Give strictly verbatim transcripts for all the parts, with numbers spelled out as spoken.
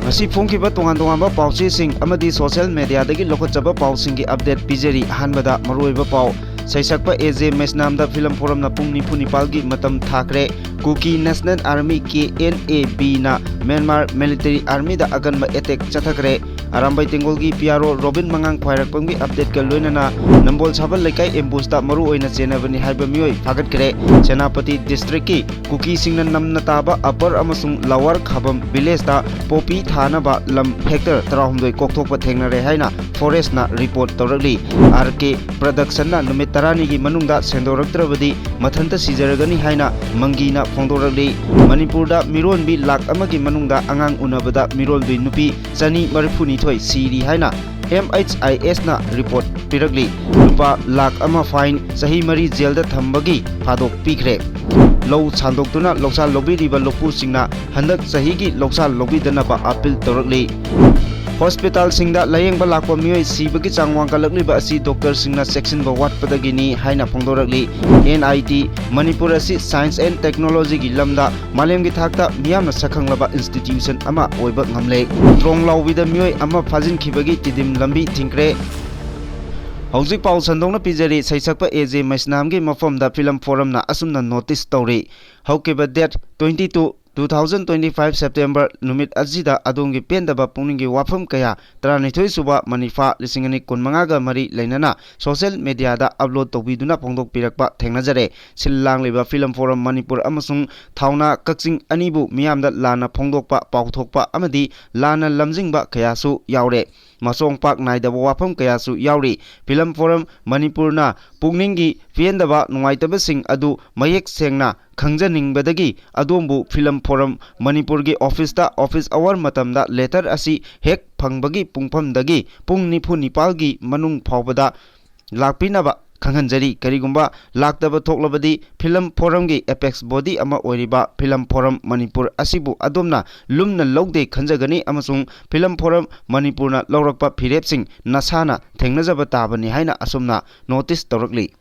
ꯉꯁꯤ ꯐꯣꯡꯈꯤꯕ ꯇꯣꯉꯥꯟ ꯇꯣꯉꯥꯟꯕ ꯄꯥꯎꯆꯦꯁꯤꯡ ꯑꯃꯗꯤ social mediaꯗꯒꯤ ꯂꯧꯈꯠꯆꯕ ꯄꯥꯎꯁꯤꯡꯒꯤ update ꯄꯤꯖꯔꯤ꯫ ꯑꯍꯥꯟꯕꯗ ꯃꯔꯨꯑꯣꯏꯕ ꯄꯥꯎ, ꯁꯩꯁꯛꯄ ꯑꯦ ꯖꯦ ꯃꯩꯁꯅꯥꯝꯗ film forum ꯄꯨꯡ ꯅꯤꯐꯨ ꯅꯤꯄꯥꯜꯒꯤ ꯃꯇꯝ ꯊꯥꯈ꯭ꯔꯦ꯫ Kuki National Army, K N A B ꯅ Myanmar military armyꯗ ꯑꯀꯟꯕ attack ꯆꯠꯊꯈ꯭ꯔꯦ꯫ ꯑꯔꯥꯝꯕꯥꯏ ꯇꯦꯡꯒꯣꯜꯒꯤ P R O ꯔꯣꯕꯤꯟ ꯃꯉꯥꯡ ꯈ꯭ꯋꯥꯏꯔꯥꯛꯄꯝꯒꯤ updateꯀ ꯂꯣꯏꯅꯅ ꯅꯝꯕꯣꯜ ꯁꯥꯕꯜ ꯂꯩꯀꯥꯏ ambusheꯇ ꯃꯔꯨꯑꯣꯏꯅ ꯆꯦꯟꯅꯕꯅꯤ ꯍꯥꯏꯕ ꯃꯤꯑꯣꯏ ꯐꯥꯒꯠꯈ꯭ꯔꯦ꯫ ꯁꯦꯅꯥꯄꯇꯤ districtꯀꯤ ꯀꯨꯀꯤꯁꯤꯡꯅ ꯅꯝꯅ ꯇꯥꯕ Upper ꯑꯃꯁꯨꯡ Lower ꯈꯥꯕꯝ villageꯇ poppy ꯊꯥꯅꯕ ꯂꯝ hectare ꯇꯔꯥꯍꯨꯝꯗꯣꯏ ꯀꯣꯛꯊꯣꯛꯄ ꯊꯦꯡꯅꯔꯦ ꯍꯥꯏꯅ forestꯅ report ꯇꯧꯔꯛꯂꯤ꯫ R K Productionꯅ ꯅꯨꯃꯤꯠ ꯇꯔꯥꯅꯤꯒꯤ ꯃꯅꯨꯡꯗ ꯁꯦꯡꯗꯣꯔꯛꯇ꯭ꯔꯕꯗꯤ ꯃꯊꯟꯇ ꯁꯤꯖꯔꯒꯅꯤ ꯍꯥꯏꯅ ꯃꯪꯒꯤꯅ ꯐꯣꯡꯗꯣꯔꯛꯂꯤ꯫ ꯃꯅꯤꯄꯨꯔꯗ ꯃꯤꯔꯣꯟꯕꯤ ꯂꯥꯈ ꯑꯃꯒꯤ ꯃꯅꯨꯡꯗ ꯑꯉꯥꯡ ꯎꯅꯕꯗ ꯃꯤꯔꯣꯜꯗꯣꯏ ꯅꯨꯄꯤ ꯆꯅꯤ ꯃꯔꯤꯐꯨꯅꯤꯊꯣꯏ ꯁꯤꯔꯤ ꯍꯥꯏꯅ M H I Sꯅ report ꯄꯤꯔꯛꯂꯤ꯫ ꯂꯨꯄꯥ ꯂꯥꯈ ꯑꯃ fine, ꯆꯍꯤ ꯃꯔꯤ jailꯗ ꯊꯝꯕꯒꯤ ꯊꯥꯗꯣꯛ ꯄꯤꯈ꯭ꯔꯦ꯫ ꯂꯧ ꯁꯥꯟꯗꯣꯛꯇꯨꯅ ꯂꯧꯁꯥ ꯂꯧꯕꯤꯔꯤꯕ ꯂꯧꯄꯨꯁꯤꯡꯅ ꯍꯟꯗꯛ ꯆꯍꯤꯒꯤ ꯂꯧꯁꯥ ꯂꯧꯕꯤꯗꯅꯕ appeal ꯇꯧꯔꯛꯂꯤ꯫ Hospitalꯁꯤꯡꯗ ꯂꯥꯌꯦꯡꯕ ꯂꯥꯛꯄ ꯃꯤꯑꯣꯏ ꯁꯤꯕꯒꯤ ꯆꯥꯡ ꯋꯥꯡꯈꯠꯂꯛꯂꯤꯕ ꯑꯁꯤ doctorꯁꯤꯡꯅ ꯆꯦꯛꯁꯤꯟꯕ ꯋꯥꯠꯄꯗꯒꯤꯅꯤ ꯍꯥꯏꯅ ꯐꯣꯡꯗꯣꯔꯛꯂꯤ꯫ N I T ꯃꯅꯤꯄꯨꯔ ꯑꯁꯤ science and technologyꯒꯤ ꯂꯝꯗ ꯃꯥꯂꯦꯝꯒꯤ ꯊꯥꯛꯇ ꯃꯤꯌꯥꯝꯅ ꯁꯛꯈꯪꯂꯕ institution ꯑꯃ ꯑꯣꯏꯕ ꯉꯝꯂꯦ꯫ ꯇ꯭ꯔꯣꯡ ꯂꯥꯎꯕꯤꯗ ꯃꯤꯑꯣꯏ ꯑꯃ ꯐꯥꯖꯤꯟꯈꯤꯕꯒꯤ ꯇꯤꯗꯤꯝ ꯂꯝꯕꯤ ꯊꯤꯡꯈ꯭ꯔꯦ꯫ ꯍꯧꯖꯤꯛ ꯄꯥꯎ ꯁꯟꯗꯣꯛꯅ ꯄꯤꯖꯔꯤ꯫ ꯁꯩꯁꯛꯄ ꯑꯦ ꯖꯦ ꯃꯩꯁꯅꯥꯝꯒꯤ ꯃꯐꯝꯗ film forumꯅ ꯑꯁꯨꯝꯅ notice ꯇꯧꯔꯤ꯫ ꯍꯧꯈꯤꯕ date twenty two, two thousand twenty five September ꯅꯨꯃꯤꯠ ꯑꯁꯤꯗ ꯑꯗꯣꯝꯒꯤ ꯄꯦꯟꯗꯕ ꯄꯨꯛꯅꯤꯡꯒꯤ ꯋꯥꯐꯝ ꯀꯌꯥ ꯇꯔꯥꯅꯤꯊꯣꯏ ꯁꯨꯕ ꯃꯅꯤꯐꯥ ꯂꯤꯁꯤꯡ ꯑꯅꯤ ꯀꯨꯟꯃꯉꯥꯒ ꯃꯔꯤ ꯂꯩꯅꯅ social mediaꯗ upload ꯇꯧꯕꯤꯗꯨꯅ ꯐꯣꯡꯗꯣꯛꯄꯤꯔꯛꯄ ꯊꯦꯡꯅꯖꯔꯦ꯫ ꯁꯤꯜ ꯂꯥꯡꯂꯤꯕ film forum ꯃꯅꯤꯄꯨꯔ ꯑꯃꯁꯨꯡ ꯊꯧꯅꯥ ꯀꯛꯆꯤꯡ ꯑꯅꯤꯕꯨ ꯃꯤꯌꯥꯝꯗ ꯂꯥꯟꯅ ꯐꯣꯡꯗꯣꯛꯄ, ꯄꯥꯎꯊꯣꯛꯄ ꯑꯃꯗꯤ ꯂꯥꯟꯅ ꯂꯝꯖꯤꯡꯕ ꯀꯌꯥꯁꯨ ꯌꯥꯎꯔꯦ꯫ ꯃꯁꯣꯡ ꯄꯥꯛ ꯅꯥꯏꯗꯕ ꯋꯥꯐꯝ ꯀꯌꯥꯁꯨ ꯌꯥꯎꯔꯤ꯫ Film forum ꯃꯅꯤꯄꯨꯔꯅ ꯄꯨꯛꯅꯤꯡꯒꯤ ꯄꯦꯟꯗꯕ ꯅꯨꯡꯉꯥꯏꯇꯕꯁꯤꯡ ꯑꯗꯨ ꯃꯌꯦꯛ ꯁꯦꯡꯅ ꯈꯪꯖꯅꯤꯡꯕꯗꯒꯤ ꯑꯗꯣꯝꯕꯨ film forum ꯃꯅꯤꯄꯨꯔꯒꯤ officeꯇ office hour ꯃꯇꯝꯗ letter ꯑꯁꯤ ꯍꯦꯛ ꯐꯪꯕꯒꯤ ꯄꯨꯡꯐꯝꯗꯒꯤ ꯄꯨꯡ ꯅꯤꯐꯨ ꯅꯤꯄꯥꯜꯒꯤ ꯃꯅꯨꯡ ꯐꯥꯎꯕꯗ ꯂꯥꯛꯄꯤꯅꯕ ꯈꯪꯍꯟꯖꯔꯤ꯫ ꯀꯔꯤꯒꯨꯝꯕ ꯂꯥꯛꯇꯕ ꯊꯣꯛꯂꯕꯗꯤ film forumꯒꯤ apex body ꯑꯃ ꯑꯣꯏꯔꯤꯕ film forum ꯃꯅꯤꯄꯨꯔ ꯑꯁꯤꯕꯨ ꯑꯗꯣꯝꯅ ꯂꯨꯝꯅ ꯂꯧꯗꯦ ꯈꯟꯖꯒꯅꯤ ꯑꯃꯁꯨꯡ film forum ꯃꯅꯤꯄꯨꯔꯅ ꯂꯧꯔꯛꯄ ꯐꯤꯔꯦꯞꯁꯤꯡ ꯅꯁꯥꯅ ꯊꯦꯡꯅꯖꯕ ꯇꯥꯕꯅꯤ ꯍꯥꯏꯅ ꯑꯁꯨꯝꯅ notice ꯇꯧꯔꯛꯂꯤ꯫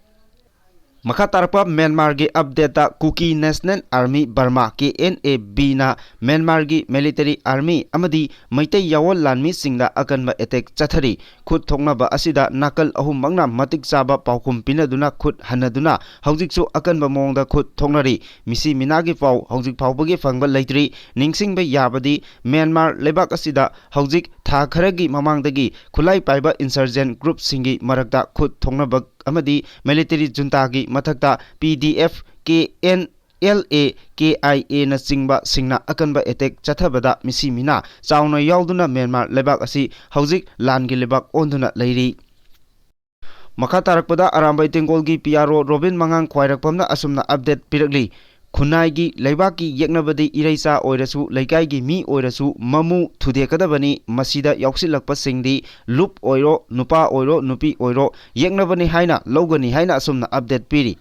ꯃꯈꯥ ꯇꯥꯔꯛꯄ ꯃ꯭ꯌꯥꯟꯃꯥꯔꯒꯤ ꯑꯞꯗꯦꯠꯇ, Kuki national army Burma, K N A ꯕꯤꯅ ꯃ꯭ꯌꯥꯟꯃꯥꯔꯒꯤ ꯃꯤꯂꯤꯇꯔꯤ ꯑꯥꯔꯃꯤ ꯑꯃꯗꯤ ꯃꯩꯇꯩ ꯌꯥꯑꯣꯟ ꯂꯥꯟꯃꯤꯁꯤꯡꯗ ꯑꯀꯟꯕ ꯑꯦꯇꯦꯛ ꯆꯠꯊꯔꯤ꯫ ꯈꯨꯠ ꯊꯣꯛꯅꯕ ꯑꯁꯤꯗ ꯅꯥꯀꯜ ꯑꯍꯨꯝꯃꯛꯅ ꯃꯇꯤꯛ ꯆꯥꯕ ꯄꯥꯎꯈꯨꯝ ꯄꯤꯅꯗꯨꯅ ꯈꯨꯠ ꯍꯟꯅꯗꯨꯅ ꯍꯧꯖꯤꯛꯁꯨ ꯑꯀꯟꯕ ꯃꯑꯣꯡꯗ ꯈꯨꯠ ꯊꯣꯛꯅꯔꯤ꯫ ꯃꯤꯁꯤ ꯃꯤꯅꯥꯒꯤ ꯄꯥꯎ ꯍꯧꯖꯤꯛ ꯐꯥꯎꯕꯒꯤ ꯐꯪꯕ ꯂꯩꯇ꯭ꯔꯤ꯫ ꯅꯤꯡꯁꯤꯡꯕ ꯌꯥꯕꯗꯤ, ꯃ꯭ꯌꯥꯟꯃꯥꯔ ꯂꯩꯕꯥꯛ ꯑꯁꯤꯗ ꯍꯧꯖꯤꯛ ꯊꯥ ꯈꯔꯒꯤ ꯃꯃꯥꯡꯗꯒꯤ ꯈꯨꯠꯂꯥꯏ ꯄꯥꯏꯕ ꯏꯟꯁꯔꯖꯦꯟ ꯒ꯭ꯔꯨꯞꯁꯤꯡꯒꯤ ꯃꯔꯛꯇ ꯈꯨꯠ ꯊꯣꯛꯅꯕ ꯑꯃꯗꯤ ꯃꯤꯂꯤꯇꯔꯤ ꯖꯨꯟꯇꯥꯒꯤ ꯃꯊꯛꯇ P D F, K N L A, K I ꯑꯦꯅꯆꯤꯡꯕꯁꯤꯡꯅ ꯑꯀꯟꯕ ꯑꯦꯇꯦꯛ ꯆꯠꯊꯕꯗ ꯃꯤꯁꯤ ꯃꯤꯅꯥ ꯆꯥꯎꯅ ꯌꯥꯎꯗꯨꯅ ꯃ꯭ꯌꯥꯟꯃꯥꯔ ꯂꯩꯕꯥꯛ ꯑꯁꯤ ꯍꯧꯖꯤꯛ ꯂꯥꯟꯒꯤ ꯂꯩꯕꯥꯛ ꯑꯣꯟꯗꯨꯅ ꯂꯩꯔꯤ꯫ ꯃꯈꯥ ꯇꯥꯔꯛꯄꯗ ꯑꯔꯥꯝꯕꯥꯏ ꯇꯦꯡꯒꯣꯜꯒꯤ ꯄꯤ ꯑꯥꯔ ꯑꯣ ꯔꯣꯕꯤꯟ ꯃꯉꯥꯡ ꯈ꯭ꯋꯥꯏꯔꯥꯛꯄꯝꯅ ꯑꯁꯨꯝꯅ ꯑꯞꯗꯦꯠ ꯄꯤꯔꯛꯂꯤ꯫ ꯈꯨꯟꯅꯥꯏꯒꯤ ꯂꯩꯕꯥꯛꯀꯤ ꯌꯦꯛꯅꯕꯗꯤ ꯏꯔꯩꯆꯥ ꯑꯣꯏꯔꯁꯨ, ꯂꯩꯀꯥꯏꯒꯤ ꯃꯤ ꯑꯣꯏꯔꯁꯨ ꯃꯃꯨ ꯊꯨꯗꯦꯛꯀꯗꯕꯅꯤ꯫ ꯃꯁꯤꯗ ꯌꯥꯎꯁꯤꯜꯂꯛꯄꯁꯤꯡꯗꯤ ꯂꯨꯞ ꯑꯣꯏꯔꯣ, ꯅꯨꯄꯥ ꯑꯣꯏꯔꯣ, ꯅꯨꯄꯤ ꯑꯣꯏꯔꯣ, ꯌꯦꯛꯅꯕꯅꯤ ꯍꯥꯏꯅ ꯂꯧꯒꯅꯤ ꯍꯥꯏꯅ ꯑꯁꯨꯝꯅ ꯑꯞꯗꯦꯠ ꯄꯤꯔꯤ꯫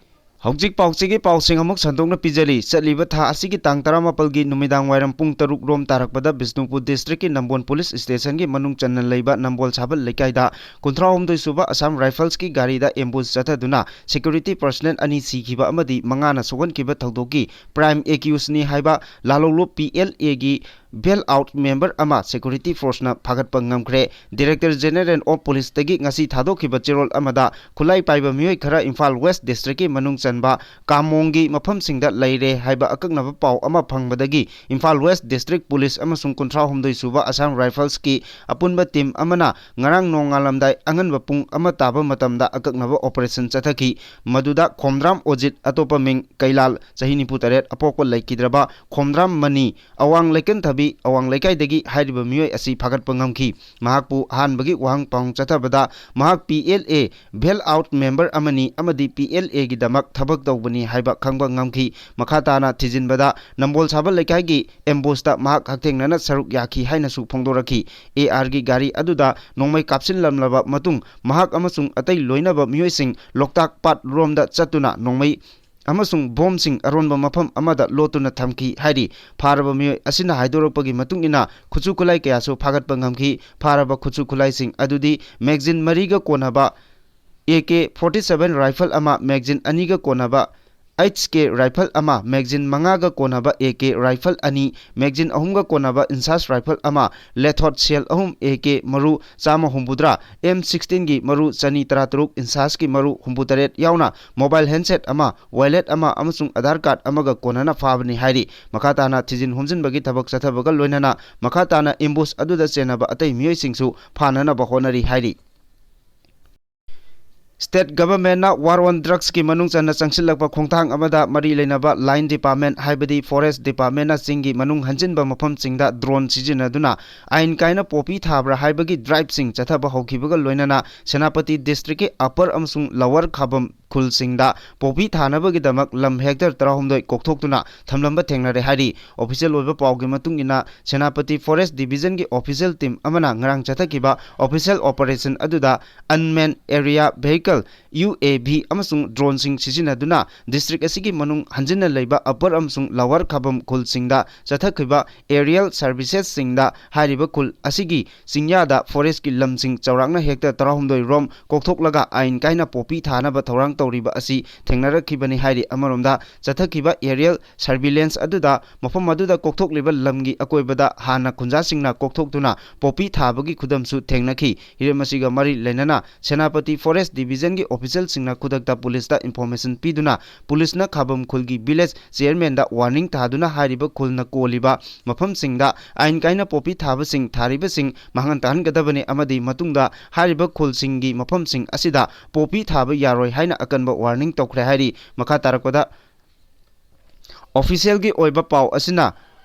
ꯍꯧꯖꯤꯛ ꯄꯥꯎꯆꯦꯒꯤ ꯄꯥꯎꯁꯤꯡ ꯑꯃꯨꯛ ꯁꯟꯗꯣꯛꯅ ꯄꯤꯖꯔꯤ꯫ ꯆꯠꯂꯤꯕ ꯊꯥ ꯑꯁꯤꯒꯤ ꯇꯥꯡ ꯇꯔꯥꯃꯥꯄꯜꯒꯤ ꯅꯨꯃꯤꯗꯥꯡ ꯋꯥꯏꯔꯝ ꯄꯨꯡ ꯇꯔꯨꯛ ꯔꯣꯝ ꯇꯥꯔꯛꯄꯗ ꯕꯤꯁꯅꯨꯄꯨꯔ ꯗꯤꯁꯇ꯭ꯔꯤꯛꯀꯤ ꯅꯝꯕꯣꯜ ꯄꯨꯂꯤꯁ ꯁ꯭ꯇꯦꯁꯟꯒꯤ ꯃꯅꯨꯡ ꯆꯟꯅ ꯂꯩꯕ ꯅꯝꯕꯣꯜ ꯁꯥꯕꯜ ꯂꯩꯀꯥꯏꯗ ꯀꯨꯟꯊ꯭ꯔꯥꯍꯨꯝꯗꯣꯏ ꯁꯨꯕ ꯑꯁꯥꯝ ꯔꯥꯏꯐꯜꯁꯀꯤ ꯒꯥꯔꯤꯗ ꯑꯦꯝꯕꯨꯁ ꯆꯠꯊꯗꯨꯅ ꯁꯦꯀ꯭ꯌꯨꯔꯤꯇꯤ ꯄꯔꯁꯅꯦꯜ ꯑꯅꯤ ꯁꯤꯈꯤꯕ ꯑꯃꯗꯤ ꯃꯉꯥꯅ ꯁꯣꯛꯍꯟꯈꯤꯕ ꯊꯧꯗꯣꯛꯀꯤ ꯄ꯭ꯔꯥꯏꯝ ꯑꯦꯀ꯭ꯌꯨꯁꯅꯤ ꯍꯥꯏꯕ ꯂꯥꯂꯣꯡꯂꯨꯞ ꯄꯤ ꯑꯦꯜ ꯑꯦꯒꯤ ꯕꯦꯜ ꯑꯥꯎꯠ ꯃꯦꯝꯕꯔ ꯑꯃ ꯁꯦꯀ꯭ꯌꯨꯔꯤꯇꯤ ꯐꯣꯔꯁꯅ ꯐꯥꯒꯠꯄ ꯉꯝꯈ꯭ꯔꯦ꯫ ꯗꯤꯔꯦꯛꯇꯔ ꯖꯦꯅꯦꯔꯦꯜ ꯑꯣꯐ ꯄꯨꯂꯤꯁꯇꯒꯤ ꯉꯁꯤ ꯊꯥꯗꯣꯛꯈꯤꯕ ꯆꯦꯔꯣꯜ ꯑꯃꯗ ꯈꯨꯠꯂꯥꯏ ꯄꯥꯏꯕ ꯃꯤꯑꯣꯏ ꯈꯔ ꯏꯝꯐꯥꯜ ꯋꯦꯁ ꯗꯤꯁꯇ꯭ꯔꯤꯛꯀꯤ ꯃꯅꯨꯡ ꯆꯟꯕ ꯀꯥꯃꯣꯡꯒꯤ ꯃꯐꯝꯁꯤꯡꯗ ꯂꯩꯔꯦ ꯍꯥꯏꯕ ꯑꯀꯛꯅꯕ ꯄꯥꯎ ꯑꯃ ꯐꯪꯕꯗꯒꯤ ꯏꯝꯐꯥꯜ ꯋꯦꯁ ꯗꯤꯁꯇ꯭ꯔꯤꯛ ꯄꯨꯂꯤꯁ ꯑꯃꯁꯨꯡ ꯀꯨꯟꯊ꯭ꯔꯥꯍꯨꯝꯗꯣꯏ ꯁꯨꯕ ꯑꯁꯥꯝ ꯔꯥꯏꯐꯜꯁꯀꯤ ꯑꯄꯨꯟꯕ ꯇꯤꯝ ꯑꯃꯅ ꯉꯔꯥꯡ ꯅꯣꯡꯉꯥꯜꯂꯝꯗꯥꯏ ꯑꯉꯟꯕ ꯄꯨꯡ ꯑꯃ ꯇꯥꯕ ꯃꯇꯝꯗ ꯑꯀꯛꯅꯕ ꯑꯣꯄꯔꯦꯁꯟ ꯆꯠꯊꯈꯤ꯫ ꯃꯗꯨꯗ ꯈꯣꯝꯗ꯭ꯔꯥꯝ ꯑꯣꯖꯤꯠ, ꯑꯇꯣꯞꯄ ꯃꯤꯡ ꯀꯩꯂꯥꯜ, ꯆꯍꯤ ꯅꯤꯐꯨ ꯇꯔꯦꯠ, ꯑꯄꯣꯛꯄ ꯂꯩꯈꯤꯗ꯭ꯔꯕ ꯈꯣꯝꯗ꯭ꯔꯥꯝ ꯃꯅꯤ, ꯑꯋꯥꯡ ꯂꯩꯀꯟꯊꯕꯤ, ꯑꯋꯥꯡ ꯂꯩꯀꯥꯏꯗꯒꯤ ꯍꯥꯏꯔꯤꯕ ꯃꯤꯑꯣꯏ ꯑꯁꯤ ꯐꯥꯒꯠꯄ ꯉꯝꯈꯤ꯫ ꯃꯍꯥꯛꯄꯨ ꯑꯍꯥꯟꯕꯒꯤ ꯋꯥꯍꯪ ꯄꯥꯎꯍꯪ ꯆꯠꯊꯕꯗ ꯃꯍꯥꯛ P L A van out member ꯑꯃꯅꯤ ꯑꯃꯗꯤ ꯄꯤ ꯑꯦꯜ ꯑꯦꯒꯤꯗꯃꯛ ꯊꯕꯛ ꯇꯧꯕꯅꯤ ꯍꯥꯏꯕ ꯈꯪꯕ ꯉꯝꯈꯤ꯫ ꯃꯈꯥ ꯇꯥꯅ ꯊꯤꯖꯤꯟꯕꯗ ꯅꯝꯕꯣꯜ ꯁꯥꯕꯜ ꯂꯩꯀꯥꯏꯒꯤ ꯑꯦꯝꯕꯨꯁꯇ ꯃꯍꯥꯛ ꯍꯛꯊꯦꯡꯅꯅ ꯁꯔꯨꯛ ꯌꯥꯈꯤ ꯍꯥꯏꯅꯁꯨ ꯐꯣꯡꯗꯣꯔꯛꯈꯤ꯫ ꯑꯦ ꯑꯥꯔꯒꯤ ꯒꯥꯔꯤ ꯑꯗꯨꯗ ꯅꯣꯡꯃꯩ ꯀꯥꯞꯁꯤꯜꯂꯝꯂꯕ ꯃꯇꯨꯡ ꯃꯍꯥꯛ ꯑꯃꯁꯨꯡ ꯑꯇꯩ ꯂꯣꯏꯅꯕ ꯃꯤꯑꯣꯏꯁꯤꯡ ꯂꯣꯛꯇꯥꯛ ꯄꯥꯠ ꯔꯣꯝꯗ ꯆꯠꯇꯨꯅ ꯅꯣꯡꯃꯩ ꯑꯃꯁꯨꯡ ꯕꯣꯝꯁꯤꯡ ꯑꯔꯣꯟꯕ ꯃꯐꯝ ꯑꯃꯗ ꯂꯣꯠꯇꯨꯅ ꯊꯝꯈꯤ ꯍꯥꯏꯔꯤ꯫ ꯐꯥꯔꯕ ꯃꯤꯑꯣꯏ ꯑꯁꯤꯅ ꯍꯥꯏꯗꯣꯔꯛꯄꯒꯤ ꯃꯇꯨꯡ ꯏꯟꯅ ꯈꯨꯠꯁꯨ ꯈꯨꯠꯂꯥꯏ ꯀꯌꯥꯁꯨ ꯐꯥꯒꯠꯄ ꯉꯝꯈꯤ꯫ ꯐꯥꯔꯕ ꯈꯨꯠꯁꯨ ꯈꯨꯠꯂꯥꯏꯁꯤꯡ ꯑꯗꯨꯗꯤ ꯃꯦꯒꯖꯤꯟ ꯃꯔꯤꯒ ꯀꯣꯟꯅꯕ A K forty seven rifle ꯑꯃ, magazine ꯑꯅꯤꯒ ꯀꯣꯟꯅꯕ H K rifle ꯑꯃ, magazine ꯃꯉꯥꯒ ꯀꯣꯟꯅꯕ A K rifle ꯑꯅꯤ, magazine ꯑꯍꯨꯝꯒ ꯀꯣꯟꯅꯕ INSAS rifle ꯑꯃ, Lethot shell ꯑꯍꯨꯝ, A K ꯃꯔꯨ ꯆꯥꯝꯃ ꯍꯨꯝꯐꯨꯇꯔꯥ, M sixteen ꯒꯤ ꯃꯔꯨ ꯆꯅꯤ ꯇꯔꯥꯇꯔꯨꯛ, INSAS ꯀꯤ ꯃꯔꯨ ꯍꯨꯝꯐꯨꯇꯔꯦꯠ ꯌꯥꯎꯅ mobile handset ꯑꯃ, wallet ꯑꯃ ꯑꯃꯁꯨꯡ Aadhaar card ꯑꯃꯒ ꯀꯣꯟꯅꯅ ꯐꯥꯕꯅꯤ ꯍꯥꯏꯔꯤ꯫ ꯃꯈꯥ ꯇꯥꯅ ꯊꯤꯖꯤꯟ ꯍꯨꯝꯖꯤꯟꯕꯒꯤ ꯊꯕꯛ ꯆꯠꯊꯕꯒ ꯂꯣꯏꯅꯅ ꯃꯈꯥ ꯇꯥꯅ ambush ꯑꯗꯨꯗ ꯆꯦꯟꯅꯕ ꯑꯇꯩ ꯃꯤꯑꯣꯏꯁꯤꯡꯁꯨ ꯐꯥꯅꯅꯕ ꯍꯣꯠꯅꯔꯤ ꯍꯥꯏꯔꯤ꯫ State government ꯅ war on drugs ꯀꯤ ꯃꯅꯨꯡ ꯆꯟꯅ ꯆꯪꯁꯤꯜꯂꯛꯄ ꯈꯣꯡꯊꯥꯡ ꯑꯃꯗ ꯃꯔꯤ ꯂꯩꯅꯕ line department, ꯍꯥꯏꯕꯗꯤ forest department ꯅ ꯆꯤꯡꯒꯤ ꯃꯅꯨꯡ ꯍꯟꯖꯤꯟꯕ ꯃꯐꯝꯁꯤꯡꯗ drone ꯁꯤꯖꯤꯟꯅꯗꯨꯅ ꯑꯥꯏꯟ ꯀꯥꯏꯅ ꯄꯣꯄꯤ ꯊꯥꯕ꯭ꯔꯥ ꯍꯥꯏꯕꯒꯤ drive ꯁꯤꯡ ꯆꯠꯊꯕ ꯍꯧꯈꯤꯕꯒ ꯂꯣꯏꯅꯅ ꯁꯦꯅꯥꯄꯇꯤ district ꯀꯤ Upper ꯑꯃꯁꯨꯡ Lower ꯈꯥꯕꯝ ꯈꯨꯜꯁꯤꯡꯗ ꯄꯣꯄꯤ ꯊꯥꯅꯕꯒꯤꯗꯃꯛ ꯂꯝ hectare ꯇꯔꯥꯍꯨꯝꯗꯣꯏ ꯀꯣꯛꯊꯣꯛꯇꯨꯅ ꯊꯝꯂꯝꯕ ꯊꯦꯡꯅꯔꯦ ꯍꯥꯏꯔꯤ꯫ Official ꯑꯣꯏꯕ ꯄꯥꯎꯒꯤ ꯃꯇꯨꯡ ꯏꯟꯅ, ꯁꯦꯅꯥꯄꯇꯤ forest division ꯒꯤ official team ꯑꯃꯅ ꯉꯔꯥꯡ ꯆꯠꯊꯈꯤꯕ official operation ꯑꯗꯨꯗ unmanned aerial vehicle, U A V, ꯑꯃꯁꯨꯡ drone ꯁꯤꯡ ꯁꯤꯖꯤꯟꯅꯗꯨꯅ district ꯑꯁꯤꯒꯤ ꯃꯅꯨꯡ ꯍꯟꯖꯤꯟꯅ ꯂꯩꯕ Upper ꯑꯃꯁꯨꯡ Lower ꯈꯥꯕꯝ ꯈꯨꯜꯁꯤꯡꯗ ꯆꯠꯊꯈꯤꯕ aerial services ꯁꯤꯡꯗ ꯍꯥꯏꯔꯤꯕ ꯈꯨꯜ ꯑꯁꯤꯒꯤ ꯆꯤꯡꯌꯥꯗ forest ꯀꯤ ꯂꯝꯁꯤꯡ ꯆꯥꯎꯔꯥꯛꯅ hectare ꯇꯔꯥꯍꯨꯝꯗꯣꯏ ꯔꯣꯝ ꯀꯣꯛꯊꯣꯛꯂꯒ ꯑꯥꯏꯟ ꯀꯥꯏꯅ ꯄꯣꯄꯤ ꯊꯥꯅꯕ ꯊꯧꯔꯥꯡ ꯇꯧꯔꯤꯕ ꯑꯁꯤ ꯊꯦꯡꯅꯔꯛꯈꯤꯕꯅꯤ ꯍꯥꯏꯔꯤ꯫ ꯑꯃꯔꯣꯝꯗ, ꯆꯠꯊꯈꯤꯕ aerial surveillance ꯑꯗꯨꯗ ꯃꯐꯝ ꯑꯗꯨꯗ ꯀꯣꯛꯊꯣꯛꯂꯤꯕ ꯂꯝꯒꯤ ꯑꯀꯣꯏꯕꯗ ꯍꯥꯟꯅ ꯈꯨꯟꯖꯥꯁꯤꯡꯅ ꯀꯣꯛꯊꯣꯛꯇꯨꯅ ꯄꯣꯄꯤ ꯊꯥꯕꯒꯤ ꯈꯨꯗꯝꯁꯨ ꯊꯦꯡꯅꯈꯤ꯫ ꯍꯤꯔꯝ ꯑꯁꯤꯒ ꯃꯔꯤ ꯂꯩꯅꯅ ꯁꯦꯅꯥꯄꯇꯤ forest division ꯒꯤ official ꯁꯤꯡꯅ ꯈꯨꯗꯛꯇ police ꯇ information ꯄꯤꯗꯨꯅ, police ꯅ ꯈꯥꯕꯝ ꯈꯨꯜꯒꯤ village chairman ꯗ warning ꯊꯥꯗꯨꯅ ꯍꯥꯏꯔꯤꯕ ꯈꯨꯜꯅ ꯀꯣꯜꯂꯤꯕ ꯃꯐꯝꯁꯤꯡꯗ ꯑꯥꯏꯟ ꯀꯥꯏꯅ ꯄꯣꯄꯤ ꯊꯥꯕꯁꯤꯡ, ꯊꯥꯔꯤꯕꯁꯤꯡ ꯃꯥꯡꯍꯟ ꯇꯥꯍꯟꯒꯗꯕꯅꯤ ꯑꯃꯗꯤ ꯃꯇꯨꯡꯗ ꯍꯥꯏꯔꯤꯕ ꯈꯨꯜꯁꯤꯡꯒꯤ ꯃꯐꯝꯁꯤꯡ ꯑꯁꯤꯗ ꯄꯣꯄꯤ ꯊꯥꯕ ꯌꯥꯔꯣꯏ ꯍꯥꯏꯅ ꯑꯀꯟꯕ warning ꯇꯧꯈ꯭ꯔꯦ ꯍꯥꯏꯔꯤ꯫ ꯃꯈꯥ ꯇꯥꯔꯛꯄꯗ, official ꯒꯤ ꯑꯣꯏꯕ ꯄꯥꯎ ꯑꯁꯤꯅ,